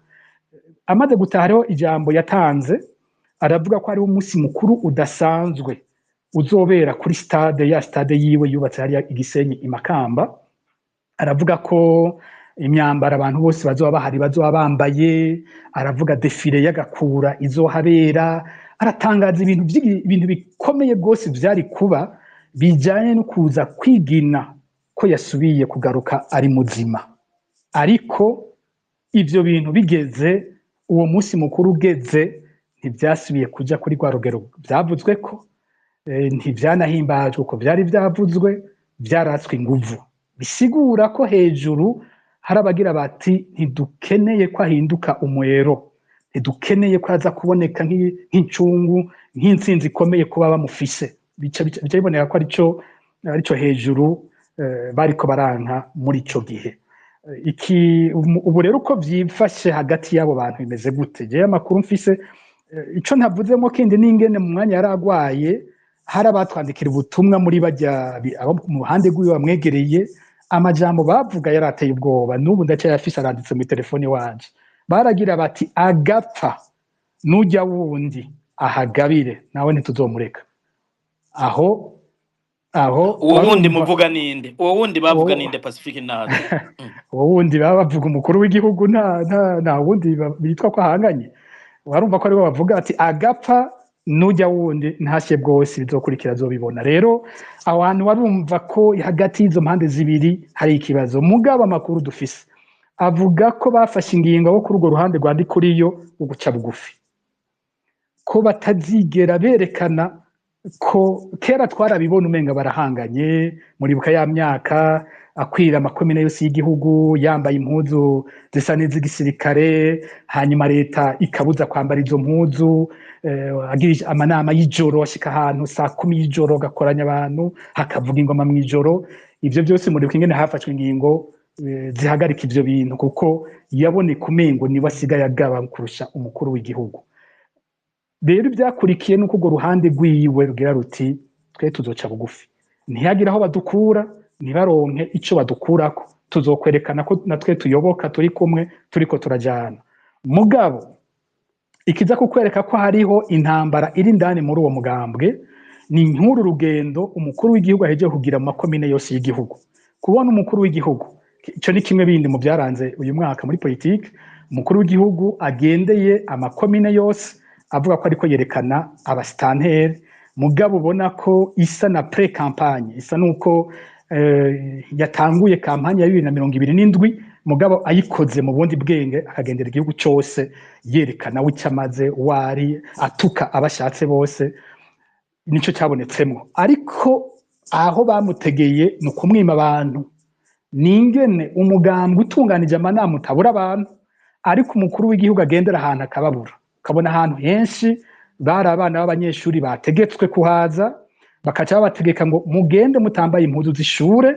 Amaze gutaha hariho ijambo yatanze, aravuga ko hariho umunsi mukuru udasanzwe uzobera kuri stade, ya stade yiwe yubatse hariya i Gisenyi i Makamba. Aravuga ko imyambaro abantu bose bazoba bahari bazoba bambaye, aravuga défilé y'agakura izohabera, aratangaza ibintu ibintu bikomeye rwose vyari kuba bijanye no kuza kwigina ko yasubiye kugaruka ari muzima. Ariko ivyo bintu bigeze, uwo munsi mukuru ugeze, ntivyasubiye kuja kuri rwa rugero vyavuzwe ko, ntivyanahimbajwe uko vyari vyavuzwe, vyaratswe inguvu. Bisigura ko hejuru hari abagira bati ntidukeneye ko ahinduka umwero, ntidukeneye ko aza kuboneka nk'incungu, nk'intsinzi ikomeye kuba bamufise. Bica biboneka ko arico hejuru bariko baranka muri ico gihe. Iki ubu rero uko vyifashe hagati y'abo bantu bimeze gute? Jewe amakuru mfise, ico ntavuzemo kindi n'ingene mu mwanya yari agwaye hari abatwandikira ubutumwa muri barya abo mu ruhande rw'iwe bamwegereye, amajambo bavuga yari ateye ubwoba, n'ubu ndacyayafise aranditse muri telefone wanje. Baragira bati agapfa nujya wundi ahagabire nawe ntituzomureka. Aho Uwo wundi warumva muvuga ninde? Uwo wundi bavuga uwo ninde, Pacifique Nazo? Uwo wundi baba bavuga umukuru w'igihugu, nta wundi bitwa ko ahanganye. Warumva ko aribo bavuga ati agapfa nujya wundi ntashye bwose bizokurikira azobibona. Rero aho hantu warumva ko hagati y'izo mpande zibiri hari ikibazo. Mugabo amakuru dufise avuga ko bafashe ingingo bo kuri urwo ruhande rwa Ndikuriyo uguca bugufi, ko batazigera berekana ko kera twarabibona umenga barahanganye. Muribuka ya myaka akwira amakomine yose y'igihugu yambaye impuzu zisa n'iz'igisirikare, hanyuma leta ikabuza kwambara izo mpuzu, agira amanama y'ijoro, ashika ahantu saa 10 y'ijoro agakoranya abantu, hakavuga ingoma mw'ijoro. Ivyo byose muribuka ingene hafashwe ingingo zihagarika ivyo bintu, kuko yaboneka umengo niwe asigaye agaba kurusha umukuru w'igihugu. Rero ibyakurikiye nuko urwo ruhande rwiwe rugira ruti twe tuzoca bugufi, ntihagire aho badukura, ntibaronke ico badukurako, tuzokwerekana ko natwe tuyoboka, turi kumwe, turiko turajana. Mugabo ikiza kukwereka ko hariho intambara iri indani muri uwo mugambwe Ni nk'uru rugendo umukuru w'igihugu ahejeje kugira mu makomine yose y'igihugu. Kubona umukuru w'igihugu, ico ni kimwe bindi mu byaranze uyu mwaka muri politike, umukuru w'igihugu agendeye amakomine yose avuga ko ariko yerekana abasitanteri, mugabo ubona ko isa na pré-campagne, isa nuko yatanguye campagne ya 2027, mugabo ayikoze mu bundi bwenge, akagendera igihugu cose yerekana we icyo amaze, wari atuka abashatse bose. Nico cyabonetsemwo, ariko aho bamutegeye ni ukumwima abantu. Ningene umugambwe utunganije amanama utabura abantu, ariko umukuru w'igihugu agendera ahantu akababura. Ukabona ahantu henshi bari abana b'abanyeshuri bategetswe kuhaza, bakaca babategeka ngo mugende mutambaye impuzu z'ishure,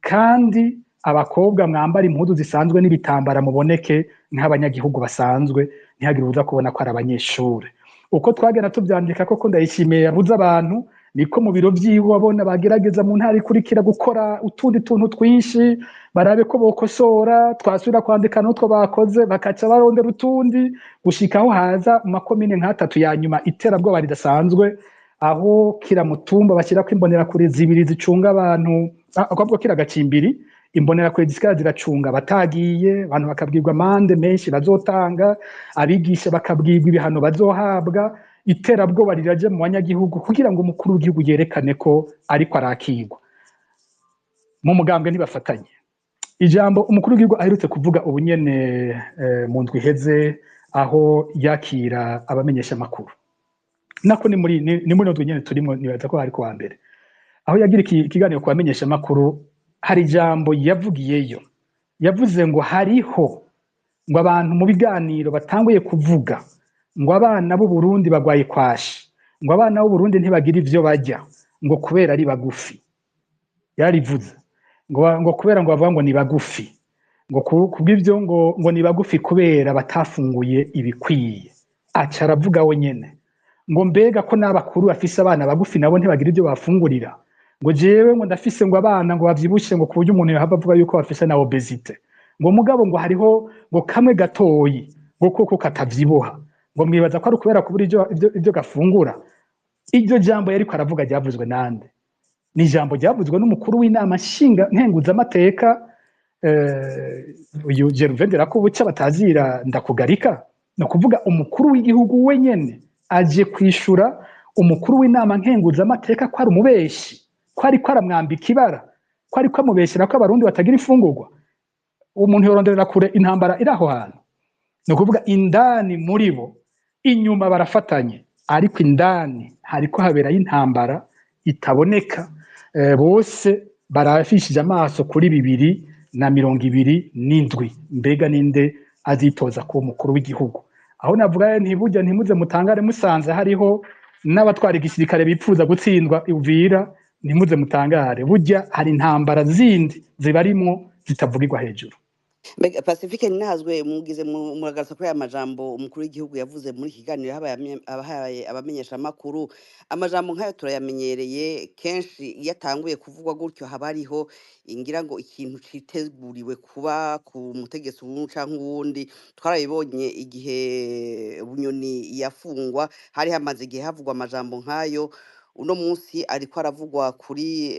kandi abakobwa mwambara impuzu zisanzwe n'ibitambara, muboneke nk'abanyagihugu basanzwe, ntihagire uza kubona ko ari abanyeshure. Uko twagenda tuvyandika koko Ndayishimiye yabuze abantu, niko mu biro vyiwe wabona bagerageza mu ntara ikurikira gukora utundi tuntu twinshi barabe ko bokosora. Twasubira kwandika n'utwo bakoze, bakaca barondera utundi, gushika aho haza mu makomine nk'atatu ya nyuma iterabwoba ridasanzwe, aho kira mutumba bashyirako imbonerakure zibiri zicunga abantu, ahubwo kira gacimbiri imbonerakure zisigara ziracunga batagiye. Abantu bakabwirwa amande menshi bazotanga, abigisha bakabwirwa ibihano bazohabwa. Iterabwoba riraje mu banyagihugu kugira ngo umukuru w'igihugu yerekane ko ariko arakigwa. Mu mugambwe ntibafatanye. Ijambo umukuru w'igihugu aherutse kuvuga ubu nyene mu ndwi iheze, aho yakira abamenyesha amakuru, nako ni muri ndwi nyene turimo, nibaza ko hari kuwa mbere, aho yagira ikiganiro ku bamenyesha amakuru, hari ijambo yavugiyeyo. Yavuze ngo hariho ngo abantu mu biganiro batanguye kuvuga ngo abana b'u Burundi bagwaye kwashi, ngo abana b'u Burundi ntibagira ivyo barya, ngo kubera ari bagufi. Yarivuze ngo kubera ngo bavuga ngo ni bagufi, ngo kubw'ivyo ngo ni bagufi kubera batafunguye ibikwiye. Aca aravuga we nyene ngo mbega ko n'abakuru bafise abana bagufi nabo ntibagira ivyo bafungurira? Ngo jewe ngo ndafise ngo abana ngo bavyibushe, ngo ku buryo umuntu yohava avuga yuko bafise na obésité, ngo mugabo ngo hariho ngo kamwe gatoyi ngo koko katavyibuha, ngo mwibaza ko ari ukubera kubura ivyo gafungura? Iryo jambo yariko aravuga ryavuzwe nande? Ni ijambo ryavuzwe n'umukuru w'inama nshinga nkenguzamateka, uyu Gervais Ndirakobuca batazira Ndakugarika. Ni ukuvuga umukuru w'igihugu wenyene aje kwishura umukuru w'inama nkenguzamateka ko ari umubeshi, ko ariko aramwambika ibara, ko ariko amubeshera ko abarundi batagira imfungurwa. Umuntu yoronderera kure intambara iri aho hantu. Ni ukuvuga indani muri bo, inyuma barafatanye, ariko indani hariko haberayo intambara itaboneka. Bose barafishije amaso kuri 2027, mbega ninde azitoza kuba umukuru w'igihugu? Aho navuga ntiburya ntimuze mutangare musanze hariho n'abatwara igisirikare bipfuza gutsindwa Uvira. Ntimuze mutangare, burya hari intambara zindi zibarimwo zitavugirwa hejuru. Mbega Pacifique Ntazwe, mugize muragarutsa kuri aya majambo umukuru w'igihugu yavuze muri iki kiganiro abahaye abamenyeshamakuru. Amajambo nk'ayo turayamenyereye, kenshi iyo atanguye kuvugwa gutyo haba hariho ngira ngo ikintu citeguriwe kuba ku mutegetsi umwe canke uwundi. Twarabibonye igihe Bunyoni yafungwa, hari hamaze igihe havugwa amajambo nk'ayo. Uno munsi ariko aravugwa kuri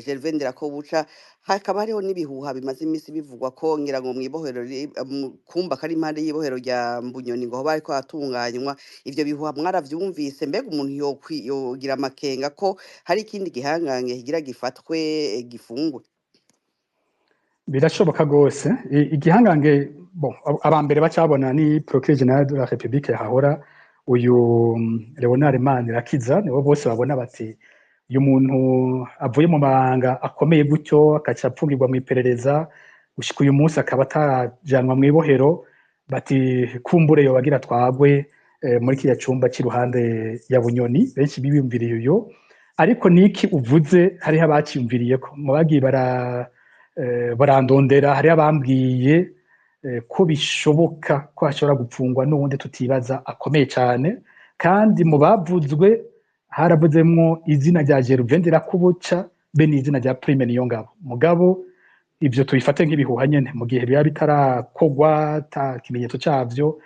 Gervais Ndirakobuca, hakaba hariho n'ibihuha bimaze iminsi bivugwa ko ngira ngo mw'ibohero mu kumba kari impande y'ibohero rya Mbunyoni ngo hoba hariko haratunganywa. Ivyo bihuha mwaravyumvise? Mbega umuntu yogira amakenga ko hari ikindi gihangange kigira gifatwe, gifungwe? Birashoboka rwose. Igihangange, bon, aba mbere bacabona ni procureur général de la République yahahora, uyu Leonard Manirakiza. Nibo bose babona bati uyu muntu avuye mu mabanga akomeye gutyo, akaca apfungirwa mu iperereza, gushika uyu munsi akaba atarajanwa mu ibohero, bati kumbure yobagira twagwe muri kiriya cumba c'iruhande ya Bunyoni. Benshi biyumviriye uyo, ariko niki uvuze, hariho abaciyumviriye ko mu bagiye barandondera, hariho abambwiye ko bishoboka ko hashobora gupfungwa n'uwundi tutibaza akomeye cyane. Kandi mu bavuzwe haravuzemwo izina rya Gervais Ndirakobuca be n'izina rya Prime Niyongabo. Mugabo ivyo tubifate nk'ibihuha nyene, mu gihe biba bitarakogwa, ata kimenyetso cavyo.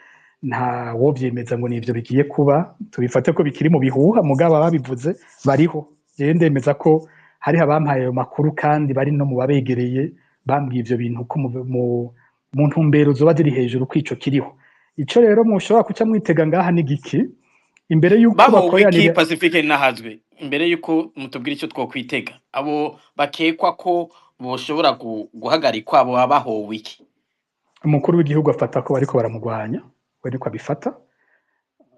Nta wovyemeza ngo nivyo bigiye kuba, tubifate ko bikiri mu bihuha, mugabo ababivuze bariho. Jewe ndemeza ko hariho abampaye ayo makuru kandi bari no mu babegereye, bambwiye ivyo bintu ko mu ntumbero zoba ziri hejuru ko ico kiriho. Ico rero mushobora kuca mwitega ngaha ni giki imbere y'uko Bahowe iki? Bakoranira. Pacifique Nahazwe, imbere y'uko mutubwira icyo twokwitega, abo bakekwa ko boshobora guhagarikwa, abo baba bahowe iki? Umukuru w'igihugu afata ko bariko baramugwanya, we niko abifata.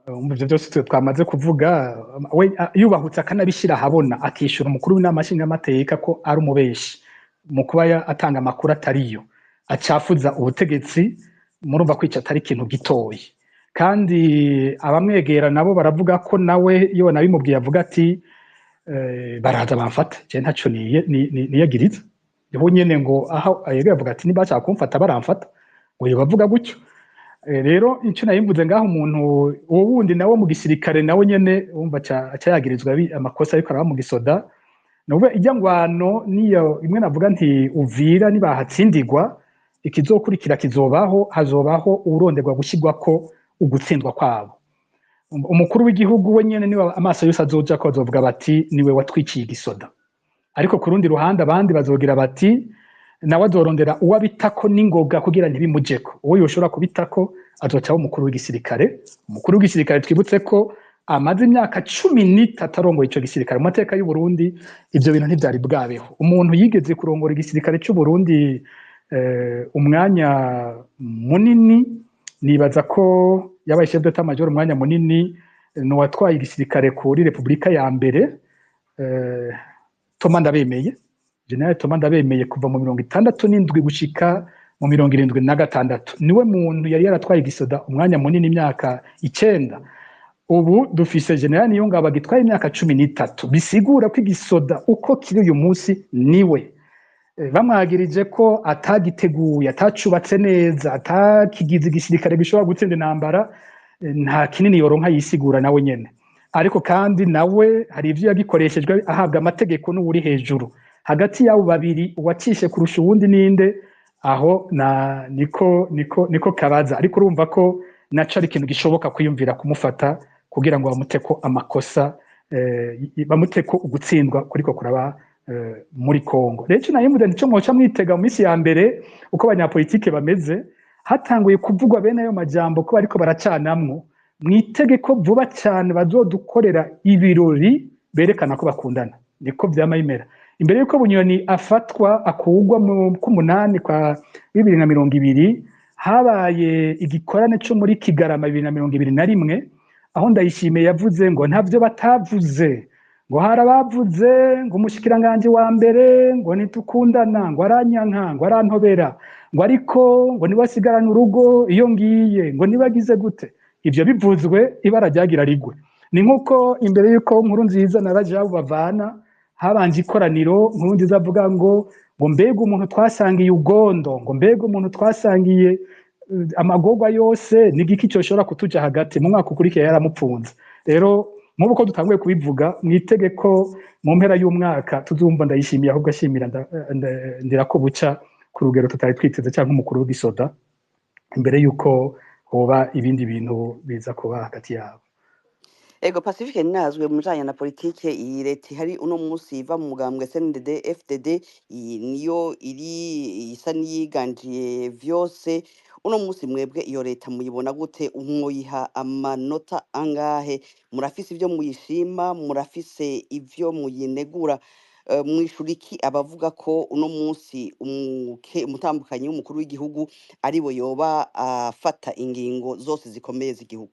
Umva, ivyo byose twe twamaze kuvuga, we yubahutse akanabishyira ahabona, akishura umukuru w'inama nshingamateka ko ari umubeshi mu kuba atanga amakuru atariyo acafuza ubutegetsi. Murumva ko ico atari ikintu gitoyi. Kandi abamwegera nabo baravuga ko nawe iyo banabimubwiye avuga ati baraza bamfata, je ntaco niyagiriza. Niho nyene ngo aho yegera avuga ati nibashaka kumfata baramfata, ngo yobavuga gutyo. Rero icyo nayimvuze ngaho, umuntu uwo wundi nawe mu gisirikare nawe nyene wumva aca yagirizwa amakosa ariko araba mu gisoda. Nuvuga ijya ngwano niyo imwe navuga nti Uvira nibahatsindigwa, ikizokurikira kizobaho, hazobaho uronderwa gushyirwako ugutsindwa kwabo. Umukuru w'igihugu we nyene niwe amaso yose azoja ko, bazovuga bati niwe watwiciye igisoda. Ariko ku rundi ruhande abandi bazogira bati nawe azorondera uwo abitako n'ingoga kugira ntibimujeko. Uwo yoshobora kubitako azocaho umukuru w'igisirikare. Umukuru w'igisirikare, twibutse ko amaze imyaka 13 arongoye ico gisirikare. Mu mateka y'u Burundi ivyo bintu ntivyari bwabeho. Umuntu yigeze kurongora igisirikare c'u Burundi umwanya munini, nibaza ko yabaye chef d'état major umwanya munini, ni uwatwaye igisirikare kuri Repubulika ya mbere, Thomas Ndabemeye, General Thomas Ndabemeye, kuva mu 67 gushika mu 76. Niwe muntu yari yaratwaye igisoda umwanya munini, imyaka 9. Ubu dufise General Niyongabo agitwaye imyaka 13, bisigura ko igisoda uko kiri uyu munsi niwe. Bamwagirije ko atagiteguye, atacubatse neza, atakigize igisirikare gishobora gutsinda intambara, nta kinini yoronka yisigura nawe nyene. Ariko kandi nawe hari ivyo yagikoreshejwe ahabwa amategeko n'uwuri hejuru. Hagati y'abo babiri uwacishe kurusha uwundi ninde? Aho na niko kabaza. Ariko urumva ko naco ari ikintu gishoboka kwiyumvira kumufata kugira ngo bamuteko amakosa, bamuteko ugutsindwa kuriko kuraba muri Kongo. Rero ico nayimuze nico mwoca mwitega mu minsi ya mbere, uko abanyapolitike bameze, hatanguye kuvugwa bene ayo majambo ko bariko baracanamwo, mwitege ko vuba cyane bazodukorera ibirori berekana ko bakundana. Niko vyama bimera. Imbere yuko Bunyoni afatwa akugwa mu k'umunani kwa 2020, habaye igikorane co muri Kigarama 2021, aho Ndayishimiye yavuze ngo ntavyo batavuze, ngo harabavuze ngo umushikiranganje wa mbere ngo nitukundana, ngo aranyanka, ngo arantobera, ngo ariko ngo niwe asigarana urugo iyo ngiye, ngo nibagize gute. Ivyo bivuzwe ibara ryagira rigwe. Ni nkuko imbere yuko Nkurunziza na Rajabu bavana, habanje ikoraniro, Nkurunziza avuga ngo mbega umuntu twasangiye ugondo, ngo mbega umuntu twasangiye amagorwa yose, ni igiki coshobora kutuja hagati? Mu mwaka ukurikiye yaramupfunze. Rero nk'ubu ko dutanguye kubivuga, mwitege ko mu mpera y'umwaka tuzumva Ndayishimiye ahubwo ashimira Ndirakobuca ku rugero tutari twiteze, cyangwa umukuru w'igisoda, imbere y'uko hoba ibindi bintu biza kuba hagati yabo. Ego, Pacifique Nazwe, mu bijanye na politike, iyi leta ihari uno munsi iva mu mugambwe CNDD FDD, iyi niyo iri isa n'iyiganjiye vyose uno munsi. Mwebwe iyo leta muyibona gute? Mwoyiha amanota angahe? Murafise ivyo muyishima, murafise ivyo muyinegura? Mwishura iki abavuga ko uno munsi umutambukanyi w'umukuru w'igihugu ariwe yoba afata ingingo zose zikomeye z'igihugu?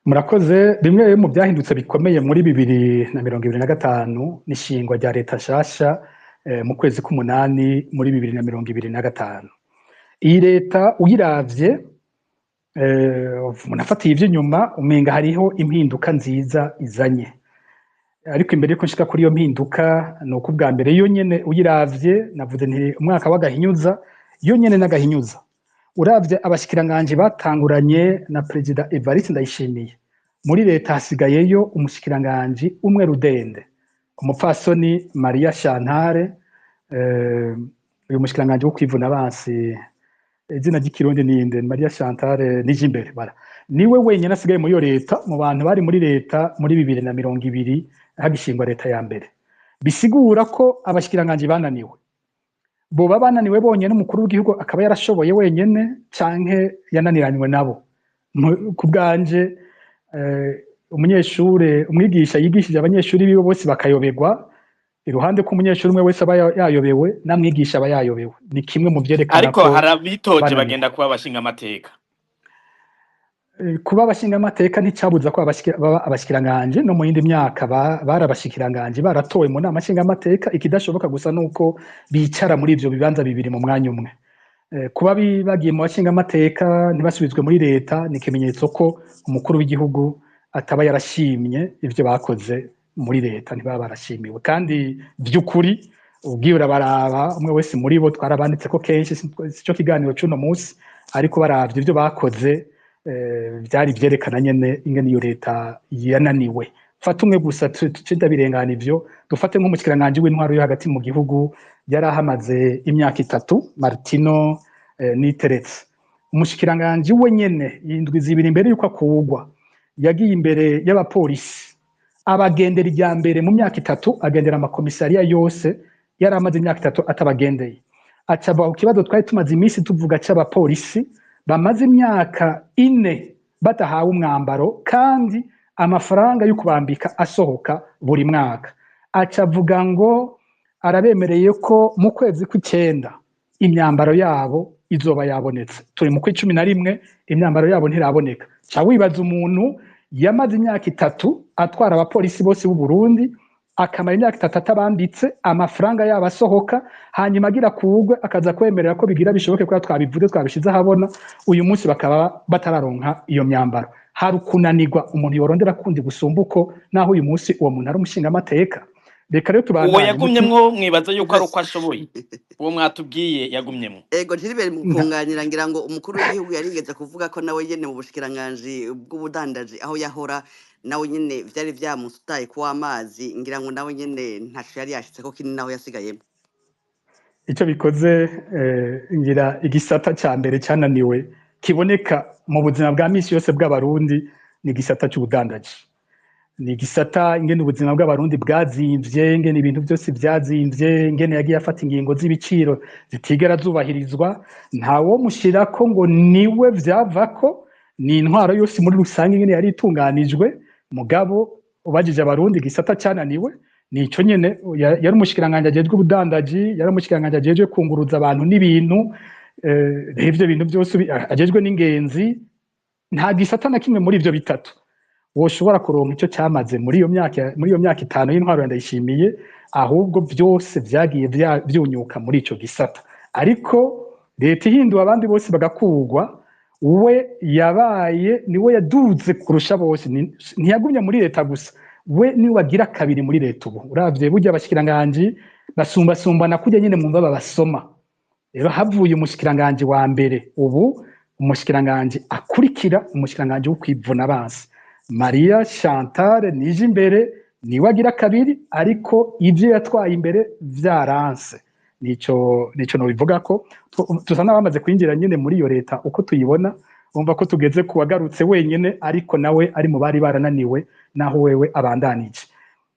Murakoze. Bimwe mu byahindutse bikomeye muri 2025 n'ishingwa rya leta nshasha mu kwezi k'umunani muri 2025. Iyi leta uyiravye, umuntu afatiye ivy'inyuma, umenga hariho impinduka nziza izanye. Ariko imbere yuko nshika kuri iyo mpinduka, ni uko ubwa mbere yo nyene uyiravye, navuze nti umwaka w'agahinyuza, yo nyene n'agahinyuza. Uravye abashikiranganji batanguranye na Perezida Evariste Ndayishimiye muri leta, hasigayeyo umushikiranganji umwe rudende, umupfasoni Maria Chantal, uyu mushikiranganji wo kwivuna abansi. Izina ry'ikirundi ninde? Maria Chantal Nijimbere, voilà. Niwe wenyine asigaye muri iyo leta mu bantu bari muri leta muri 2020 hagishingwa leta ya mbere. Bisigura ko abashikiranganji bananiwe, boba bananiwe bonyene, umukuru w'igihugu akaba yarashoboye wenyene, canke yananiranywe nabo. Ku bwanje, umunyeshure, umwigisha yigishije abanyeshuri biwe bose bakayoberwa, iruhande ko umunyeshuri umwe wese aba yayobewe, namwigisha aba yayobewe. Ni kimwe mu vyerekana Ariko ko hari abitoje bananiwe. bagenda kuba abashinga amateka. Kuba abashinga amateka nticabuza ko baba abashikiranganje. No mu yindi myaka bari abashikiranganje baratowe mu nama nshingamateka. Ikidashoboka gusa nuko bicara muri ivyo bibanza bibiri mu mwanya umwe. Kuba bagiye mu bashingamateka ntibasubizwe muri leta ni ikimenyetso ko umukuru w'igihugu ataba yarashimye ivyo bakoze muri leta, ntibaba barashimiwe. Kandi vy'ukuri ubwiye urabaraba, umwe wese muri bo twarabanditse ko kenshi, sico kiganiro c'uno munsi, ariko baravye ivyo bakoze, vyari vyerekana nyene ingene iyo leta yananiwe. Fata umwe gusa, tuce ndabirengana ivyo, dufate nk'umushikiranganji w'intwaro yo hagati mu gihugu yari ahamaze imyaka 3, Martino Niteretse. Umushikiranganji we nyene, indwi 2 imbere yuko akugwa, yagiye imbere y'abapolisi, abagendera irya mbere mu myaka 3, agendera amakomisariya yose yari amaze imyaka 3 atabagendeye. Aca ava ku kibazo twari tumaze iminsi tuvuga c'abapolisi bamaze imyaka 4 badahawe umwambaro kandi amafaranga yo kubambika asohoka buri mwaka. Aca avuga ngo arabemereye ko mu kwezi kw'icenda imyambaro yabo izoba yabonetse. Turi mu kw'icumi na rimwe, imyambaro yabo ntiraboneka. Ca wibaza umuntu yamaze imyaka 3 atwara abapolisi bose b'u Burundi, akamara imyaka 3 atabambitse, amafaranga yabo asohoka, hanyuma agira kugwe akaza kwemerera ko bigira bishoboke, ko twabivuze twabishize ahabona, uyu munsi bakaba batararonka iyo myambaro. Hari ukunanirwa umuntu yorondera kundi gusumba uko, naho uyu munsi uwo muntu ari umushingamateka. Reka rero Uwo tubandanye. yagumyemwo mwibaza yuko ari uko ashoboye? Uwo mwatubwiye yagumyemwo? Ego, Gilbert, mu kunganira, ngira ngo umukuru w'igihugu yarigeze kuvuga ko nawe nyene mu bushikiranganji bw'ubudandaji aho yahora, nawe nyene vyari vyamusutaye kuwa amazi. Ngira ngo nawe nyene ntaco yari yashitseko kinini naho yasigayemo. Icyo bikoze, ngira igisata ca mbere cananiwe kiboneka mu buzima bwa misi yose bw'Abarundi ni igisata c'ubudandaji. Ni igisata ingene ubuzima bw'Abarundi bwazimvye, ingene ibintu byose byazimvye, ingene yagiye afata ingingo z'ibiciro zitigera zubahirizwa. Ntawo mushirako ngo niwe vyavako, ni intwaro yose muri rusange ingene yari itunganijwe. Mugabo ubajije Abarundi, igisata cananiwe nico nyene. Yari umushikiranganji ajejwe ubudandaji, yari umushikiranganji ajejwe kunguruza abantu n'ibintu, ivyo bintu byose ajejwe n'ingenzi. Nta gisata na kimwe muri ivyo bitatu woshobora kuronka icyo cyamaze muri iyo myaka 5 y'intwaro ya Ndayishimiye. Ahubwo byose vyagiye vyunyuka muri ico gisata. Ariko leta ihinduwe, abandi bose bagakugwa, we yabaye niwe yaduze kurusha bose. Ntiyagumye muri leta gusa, we niwe agira kabiri muri leta ubu. Uravye burya abashikiranganji basumbasumbana kurya nyene mwumva babasoma. Rero havuye umushikiranganji wa mbere, ubu umushikiranganji akurikira umushikiranganji wo kwivuna abansi, Maria Chantal Nijimbere, niwe agira kabiri, ariko ivyo yatwaye imbere vyaranse. Nico nobivuga ko tusa n'abamaze kwinjira nyene muri iyo leta uko tuyibona. Umva ko tugeze ku wagarutse wenyene, ariko nawe ari mu bari barananiwe, naho wewe abandanije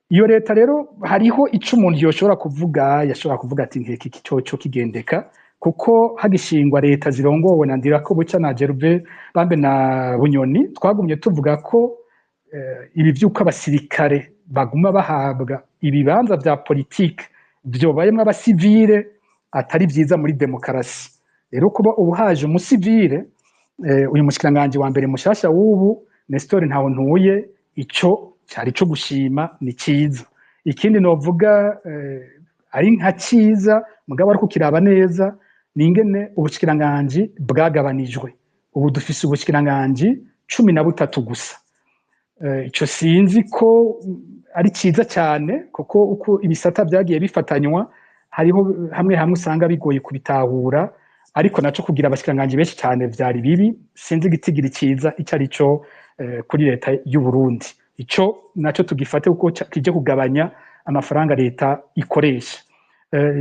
iyo leta. Rero hariho ico umuntu yoshobora kuvuga, yashobora kuvuga ati nkeka iki coco kigendeka, kuko hagishingwa leta zirongowe na Ndirakobuca na Gervais bambe na Bunyoni, twagumye tuvuga ko ibi vy'uko abasirikare baguma bahabwa ibibanza vya politike vyobayemwo abasivile atari vyiza muri demokarasi. Rero kuba ubu haje umusivile, uyu mushikiranganji wa mbere mushasha w'ubu Nestor Ntahontuye, ico cari co gushima, ni ciza. Ikindi novuga ari nka ciza, mugabo ariko kiraba neza, ni ingene ubushikiranganji bwagabanijwe. Ubu dufise ubushikiranganji 13 gusa. Ico sinzi ko ari ciza cyane, kuko uko ibisata vyagiye bifatanywa, hariho hamwe hamwe usanga bigoye kubitahura. Ariko naco kugira abashikiranganji benshi cyane vyari bibi. Sinzi igitigiri ciza ico ari cyo kuri leta y'u Burundi. Ico naco tugifate kuko kije kugabanya amafaranga leta ikoresha.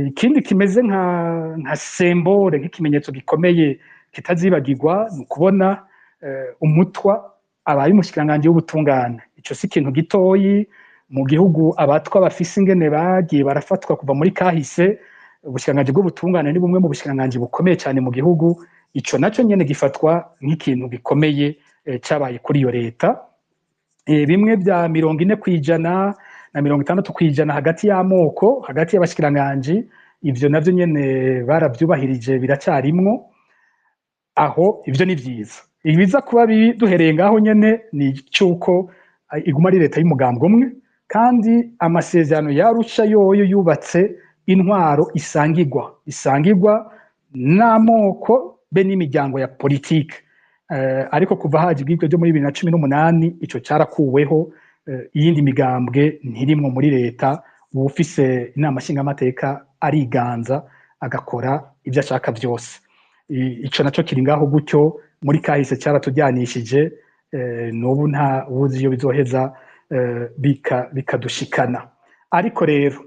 Ikindi kimeze nka symbole, nk'ikimenyetso gikomeye Kitazibagirwa ni ukubona umutwa abaye umushikiranganji w'ubutungane. Ico si ikintu gitoyi mu gihugu abatwa bafise ingene bagiye barafatwa kuva muri kahise. Ubushikiranganji bw'ubutungane ni bumwe mu bushikiranganji bukomeye cyane mu gihugu. Ico naco nyene gifatwa nk'ikintu gikomeye cabaye kuri iyo leta. Bimwe bya 40% na 60% hagati y'amoko, hagati y'abashikiranganji, ivyo navyo nyene baravyubahirije, biracyarimwo aho. Ivyo ni vyiza. Ibiza kuba bibi duhereye ngaho nyene ni cyuko iguma ari leta y'umugambwe umwe, kandi amasezerano y'Arusha yoyo yubatse intwaro isangirwa n'amoko be n'imiryango ya politike. Ariko kuva haje ibwibwe byo muri 2018, ico carakuweho. Iyindi migambwe ntirimwo muri leta. Uwufise inama nshingamateka ariganza, agakora ibyo ashaka vyose. Ico naco kiri ngaho gutyo. Muri kahise cyaratujyanishije, n'ubu nta wuzi iyo bizoheza bikadushikana. Ariko rero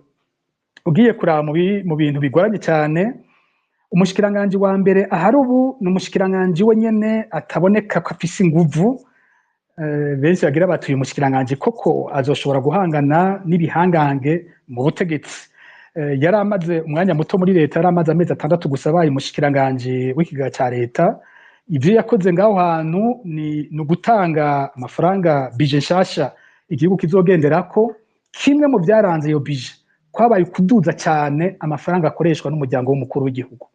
ugiye kuraba mu bintu bigoranye cyane, umushikiranganji wa mbere ahari ubu ni umushikiranganji we nyene ataboneka ko afise inguvu. Benshi bagira bati: "Uyu mushikiranganji koko azoshobora guhangana n'ibihangange mu butegetsi?" Yari amaze umwanya muto muri leta, yari amaze amezi 6 gusa abaye umushikiranganji w'ikigega ca leta. Ivyo yakoze ngaho hantu ni ugutanga amafaranga, budget nshasha igihugu kizogenderako. Kimwe mu byaranze iyo budget kwabaye ukuduza cyane amafaranga akoreshwa n'umuryango w'umukuru w'igihugu.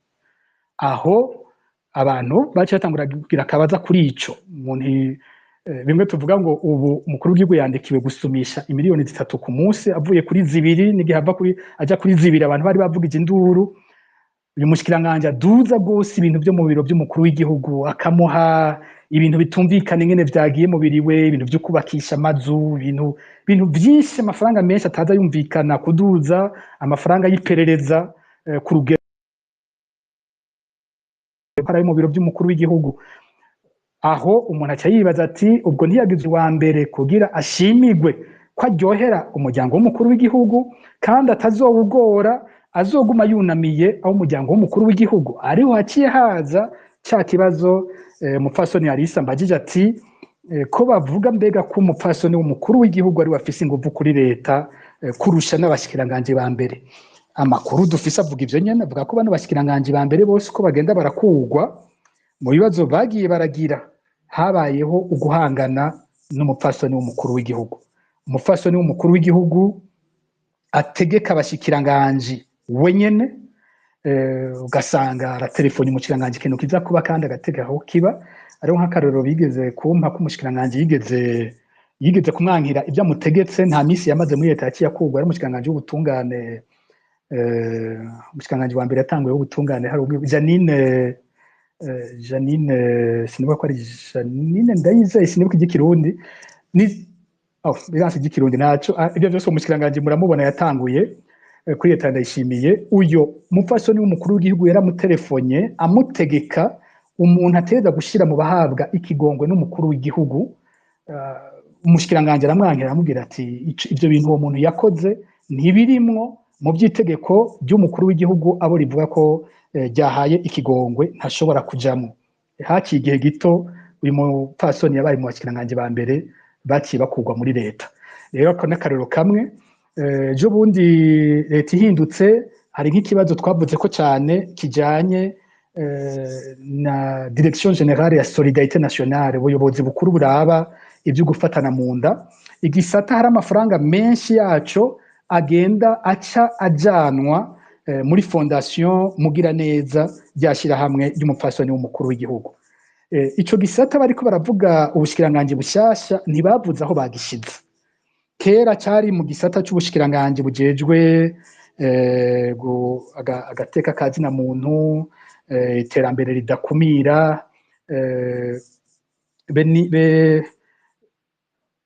Aho abantu baciye batangura kugira akabaza kuri ico umuntu. Bimwe tuvuga ngo ubu umukuru w'igihugu yandikiwe gusumisha imiliyoni 3 ku munsi, avuye kuri 2, n'igihe ava kuri aja kuri 2 abantu bari bavugije induru. Uyu mushikiranganji aduza rwose ibintu byo mu biro by'umukuru w'igihugu, akamuha ibintu bitumvikana ingene vyagiye mu biriwe, ibintu vyo kubakisha amazu, ibintu vyinshi, amafaranga menshi ataza yumvikana, kuduza amafaranga y'iperereza ku rugero ari mu biro by'umukuru w'igihugu. Aho umuntu aca yibaza ati: "Ubwo ntiyagize uwa mbere kugira ashimigwe ko aryohera umuryango w'umukuru w'igihugu, kandi atazowugora, azoguma yunamiye aho umuryango w'umukuru w'igihugu?" Ariho haciye haza ca kibazo umupfasoni Alisa mbajije ati: "Ko bavuga mbega ko umupfasoni w'umukuru w'igihugu ari we afise inguvu kuri leta kurusha n'abashikiranganji ba mbere?" Amakuru dufise avuga ivyo nyene, avuga ko bano bashikiranganji ba mbere bose uko bagenda barakugwa mu bibazo bagiye baragira, habayeho uguhangana n'umupfasoni w'umukuru w'igihugu. Umupfasoni w'umukuru w'igihugu ategeka abashikiranganji wenyene, ugasanga aratelefona umushikiranganji ikintu kiza kuba, kandi agategeka aho kiba. Ariho nk'akarorero bigeze kumpa ko umushikiranganji yigeze kumwankira ibyo amutegetse. Nta minsi yamaze muri leta yaciye akurwa. Ari umushikiranganji w'ubutungane, umushikiranganji wa mbere yatanguye w'ubutungane, hari umwe Janine, sinibuka ko ari Janine Ndayizeye, sinibuka iry'ikirundi ni, oh, biranse iry'ikirundi naco. Ibyo byose umushikiranganji muramubona yatanguye kuri leta Ndayishimiye. Uyo mupfasoni w'umukuru w'igihugu yaramutelefone amutegeka umuntu ategereza gushira mu bahabwa ikigongwe n'umukuru w'igihugu. Umushikiranganji aramwankira, aramubwira ati: "Ivyo bintu uwo muntu yakoze ntibirimwo mu by'itegeko ry'umukuru w'igihugu, abo rivuga ko ryahaye ikigongwe ntashobora kujamwo." Haciye igihe gito uyu mupfasoni yabaye mu bashikiranganji ba mbere baciye bakurwa muri leta. Rero ako n'akarero kamwe. Ejo bundi leta ihindutse, hari nk'ikibazo twavuze ko cyane kijanye na Direction Générale ya Solidarité Nationale, ubuyobozi bukuru buraba ibyo gufatana mu nda. Igisata hari amafaranga menshi yaco agenda aca ajanwa muri Fondation Mugiraneza, ryashyirahamwe ry'umupfasoni w'umukuru w'igihugu. Ico gisata bariko baravuga ubushikiranganji bushasha, ntibavuze aho bagishize. Kera cari mu gisata c'ubushikiranganji bujejwe agateka ka zina muntu, iterambere ridakumira,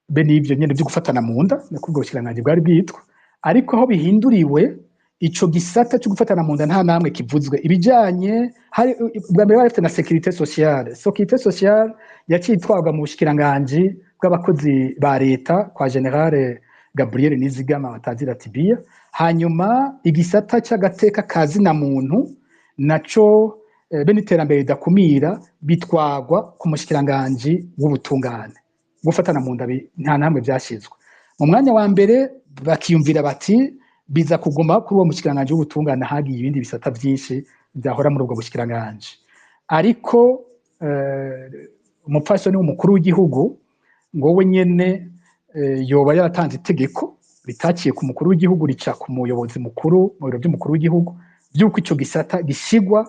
be n'ivyo nyene vyo gufatana mu nda, niko ubwo bushikiranganji bwari bwitwa. Ariko aho bihinduriwe, ico gisata cyo gufatana mu nda nta namwe kivuzwe. Ibijanye hari ubwa mbere bari bafite na sécurité sociale. Sécurité sociale yaciye itwarwa mu bushikiranganji bw'abakozi ba leta kwa Général Gabriel Nizigama batazira Tibia. Hanyuma igisata c'agateka ka zina muntu naco be n'iterambere ridakumira bitwagwa ku mushikiranganji w'ubutungane. Gufatana mu nda nta namwe vyashizwe mu mwanya wa mbere, bakiyumvira bati biza kuguma kuri uwo mushikiranganji w'ubutungane, hagiye ibindi bisata vyinshi vyahora muri ubwo bushikiranganji. Ariko umupfasoni w'umukuru w'igihugu ngo we nyene yoba yaratanze itegeko ritaciye ku mukuru w'igihugu, rica ku muyobozi mukuru mu biro by'umukuru w'igihugu, by'uko ico gisata gishigwa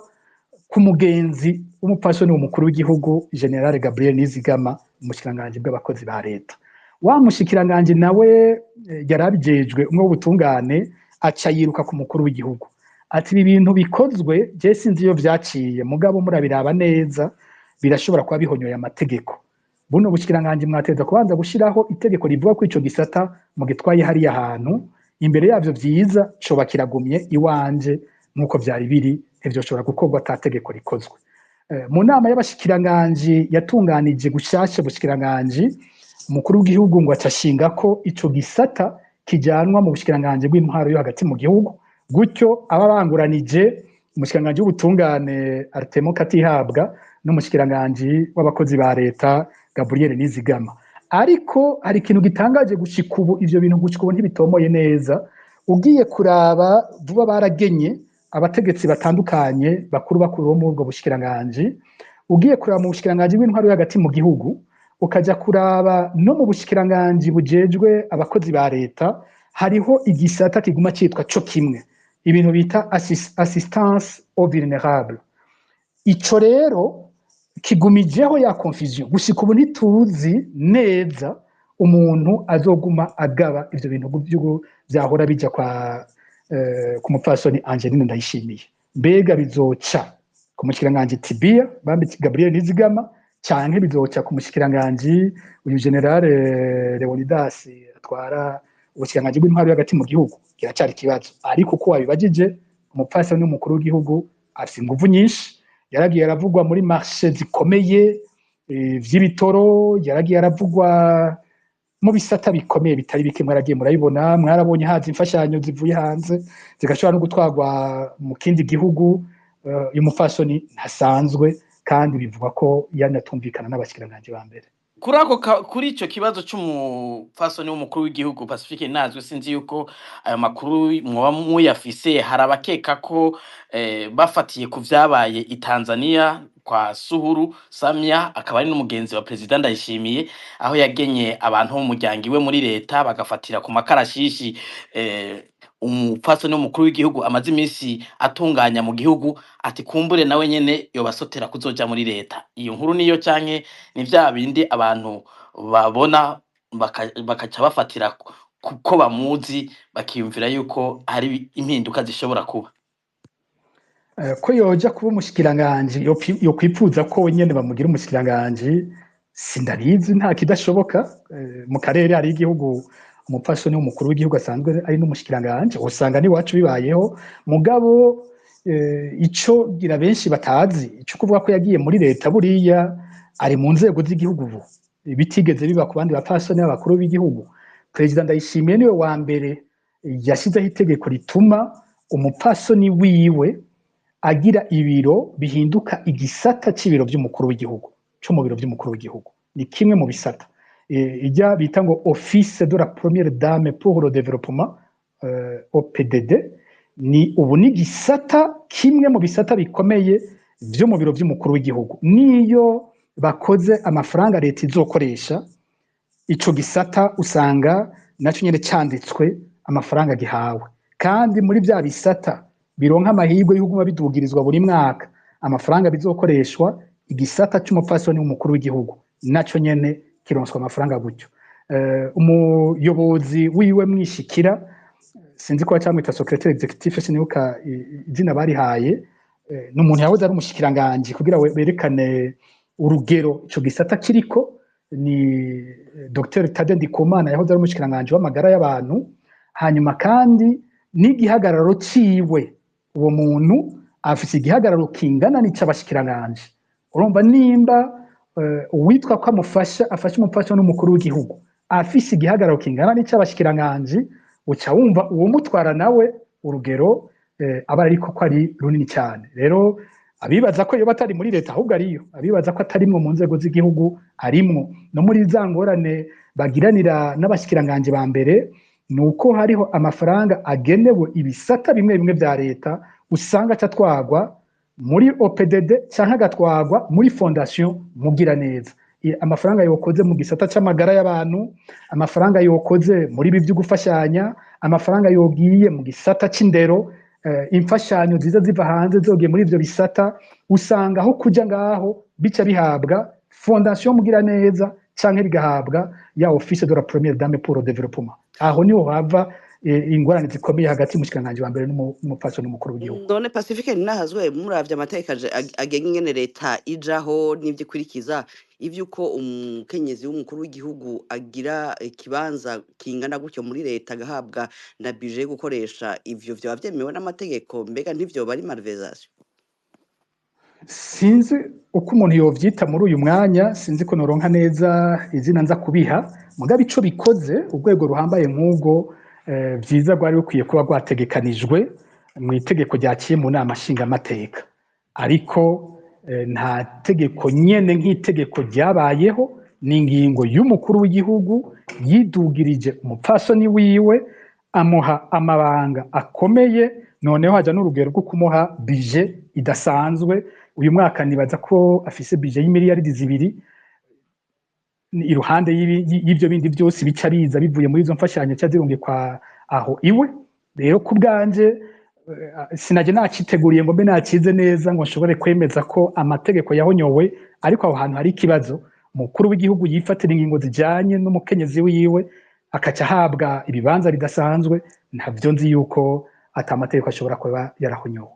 ku mugenzi w'umupfasoni w'umukuru w'igihugu, General Gabriel Nizigama, umushikiranganji bw'abakozi ba leta. Wa mushikiranganji nawe yarabijejwe umwe w'ubutungane, aca yiruka ku mukuru w'igihugu ati: "Ibi bintu bikozwe, je sinzi iyo vyaciye, mugabo murabiraba neza, birashobora kuba bihonyoye amategeko. Buno bushikiranganji mwateza kubanza gushiraho itegeko rivuga ko ico gisata mugitwaye hariya hantu. Imbere yavyo vyiza coba kiragumye iwanje nk'uko vyari biri, ntivyoshobora gukorwa ata tegeko rikozwe." Mu nama y'abashikiranganji yatunganije gushasha bushikiranganji, umukuru w'igihugu ngo acashinga ko ico gisata kijanwa mu bushikiranganji bw'intwaro yo hagati mu gihugu, gutyo aba banguranije umushikiranganji w'ubutungane Artemo Katihabwa n'umushikiranganji w'abakozi ba leta Gabriel Nizigama. Ariko hari ikintu gitangaje gushika ubu: ivyo bintu gushika ubu ntibitomoye neza. Ugiye kuraba, vuba baragenye abategetsi batandukanye bakuru bakuru bo muri ubwo bushikiranganji. Ugiye kuraba mu bushikiranganji bw'intwaro yo hagati mu gihugu, ukaja kuraba no mu bushikiranganji bujejwe abakozi ba leta, hariho igisata kiguma citwa co kimwe, ibintu bita assistance aux vulnérables. Ico rero kigumijeho ya confusion. Gushika ubu ntituzi neza umuntu azoguma agaba ivyo bintu vyahora bija kwa ku mupfasoni Angeline Ndayishimiye. Mbega bizoca ku mushikiranganji Tibia bambi Gabriel Nizigama, canke bizoca ku mushikiranganji uyu General Leonidas atwara ubushikiranganji bw'intwaro yo hagati mu gihugu? Kiracari ikibazo. Ariko uko wabibajije, umupfasoni w'umukuru w'igihugu afise inguvu nyinshi. Yaragiye aravugwa muri marché zikomeye vy'ibitoro, yaragiye aravugwa mu bisata bikomeye bitari bike. Mwaragiye murabibona, mwarabonye haza imfashanyo zivuye hanze zigashobora no gutwarwa mu kindi gihugu. Uyu mupfasoni ntasanzwe, kandi bivugwa ko yanatumvikana n'abashikiranganji ba mbere. Kuri ico kibazo c'umupfasoni w'umukuru w'igihugu, Pacifique Nazwe, sinzi yuko ayo makuru mwoba muyafise. Hari abakeka ko bafatiye ku vyabaye i Tanzania kwa Suhuru Samia, akaba ari n'umugenzi wa Perezida Ndayishimiye, aho yagenye abantu bo mu muryango iwe muri leta, bagafatira ku makarashishi umupfasoni w'umukuru w'igihugu amaze iminsi atunganya mu gihugu, ati kumbure nawe nyene yobasotera kuzoja muri leta. Iyo nkuru niyo, canke ni vya bindi abantu babona bakaca bafatira kuko bamuzi, bakiyumvira yuko hari impinduka zishobora kuba? Ko yoja kuba umushikiranganji, yokwipfuza ko nyene bamugira umushikiranganji, sindabizi, nta kidashoboka. Mu karere hari igihugu umupfasoni w'umukuru w'igihugu asanzwe ari n'umushikiranganji, usanga n'iwacu bibayeho. Mugabo ico gira benshi batazi, ico kuvuga ko yagiye muri leta, buriya ari mu nzego z'igihugu ubu, bitigeze biba ku bandi bapfasoni b'abakuru b'igihugu. Perezida Ndayishimiye niwe wa mbere yashyizeho itegeko rituma umupfasoni wiwe agira ibiro bihinduka igisata c'ibiro vy'umukuru w'igihugu, co mu biro vy'umukuru w'igihugu. Ni kimwe mu bisata ijya bita ngo Office de la Première Dame pour le Développement, OPDD. Ni ubu ni igisata kimwe mu bisata bikomeye vyo mu biro vy'umukuru w'igihugu. Niyo bakoze amafaranga leta izokoresha, ico gisata usanga naco nyene canditswe amafaranga gihawe. Kandi muri vya bisata bironka amahirwe yo kuguma bidugirizwa buri mwaka amafaranga bizokoreshwa, igisata c'umupfasoni w'umukuru w'igihugu naco nyene kironswa amafaranga gutyo. Umuyobozi wiwe mwishikira, sinzi ko bacamwita secrétaire exécutif, sinibuka izina barihaye, ni umuntu yahoze ari umushikiranganji, kugira berekane urugero ico gisata kiriko. Ni Dr Tade Ndikumana, yahoze ari umushikiranganji w'amagara y'abantu. Hanyuma kandi n'igihagararo ciwe, uwo muntu afise igihagararo kingana n'ic'abashikiranganji. Urumva nimba uwitwa ko amufasha, afasha umupfasha n'umukuru w'igihugu, afise igihagararo kingana n'ic'abashikiranganji, uca wumva uwomutwara nawe urugero aba ariko ko ari runini cyane. Rero Abibaza ko yoba atari muri leta, ahubwo ariyo. Abibaza ko atarimwo mu nzego z'igihugu, arimwo. No muri za ngorane bagiranira n'abashikiranganje ba mbere, ni uko hariho amafaranga agenewe ibisata bimwe bimwe vya leta usanga acatwagwa muri OPDD canke agatwagwa muri Fondation Mugiraneza. Amafaranga yokoze mu gisata c'amagara y'abantu, amafaranga yokoze muri ibi vyo gufashanya, amafaranga yogiye mu gisata c'indero, imfashanyo ziza ziva hanze zogiye muri ivyo bisata, usanga aho kuja ngaho bica bihabwa Fondation Mugiraneza canke bigahabwa ya Office de la Première Dame pour le Développement. Aho niho hava ingorane zikomeye hagati y'umushikiranganji wa mbere n'umupfasoni n'umukuru w'igihugu. None Pacifique Ninahazwe, muravye amategeko agenga ingene leta ijaho n'ivyo ikurikiza, ivy'uko umukenyezi w'umukuru w'igihugu agira ikibanza kingana gutyo muri leta, agahabwa na budget yo gukoresha, ivyo vyoba vyemewe n'amategeko? Mbega ntivyoba ari malversation? Sinzi uko umuntu yovyita muri uyu mwanya, sinzi ko noronka neza izina nza kubiha. Mugabo ico bikoze, urwego ruhambaye nk'ubwo, vyiza rwari rukwiye kuba rwategekanijwe mu itegeko ryaciye mu nama nshingamateka, ariko nta tegeko nyene nk'itegeko ryabayeho. Ni ingingo y'umukuru w'igihugu yidugirije umupfasoni wiwe, amuha amabanga akomeye, noneho haja n'urugero rwo kumuha budget idasanzwe. Uyu mwaka nibaza ko afise budget y'imiliyaridi 2, iruhande y'ivyo bindi byose bica biza bivuye muri izo mfashanyo ca zirungikwa aho iwe. Rero ku bwanje, sinaje naciteguriye ngo mbe nacize neza ngo nshobore kwemeza ko amategeko yahonyowe, ariko aho hantu hari ikibazo. Umukuru w'igihugu yifatira ingingo zijanye n'umukenyezi wiwe, akaca ahabwa ibibanza bidasanzwe, ntavyo nzi yuko ata amategeko ashobora kuba yarahonyowe.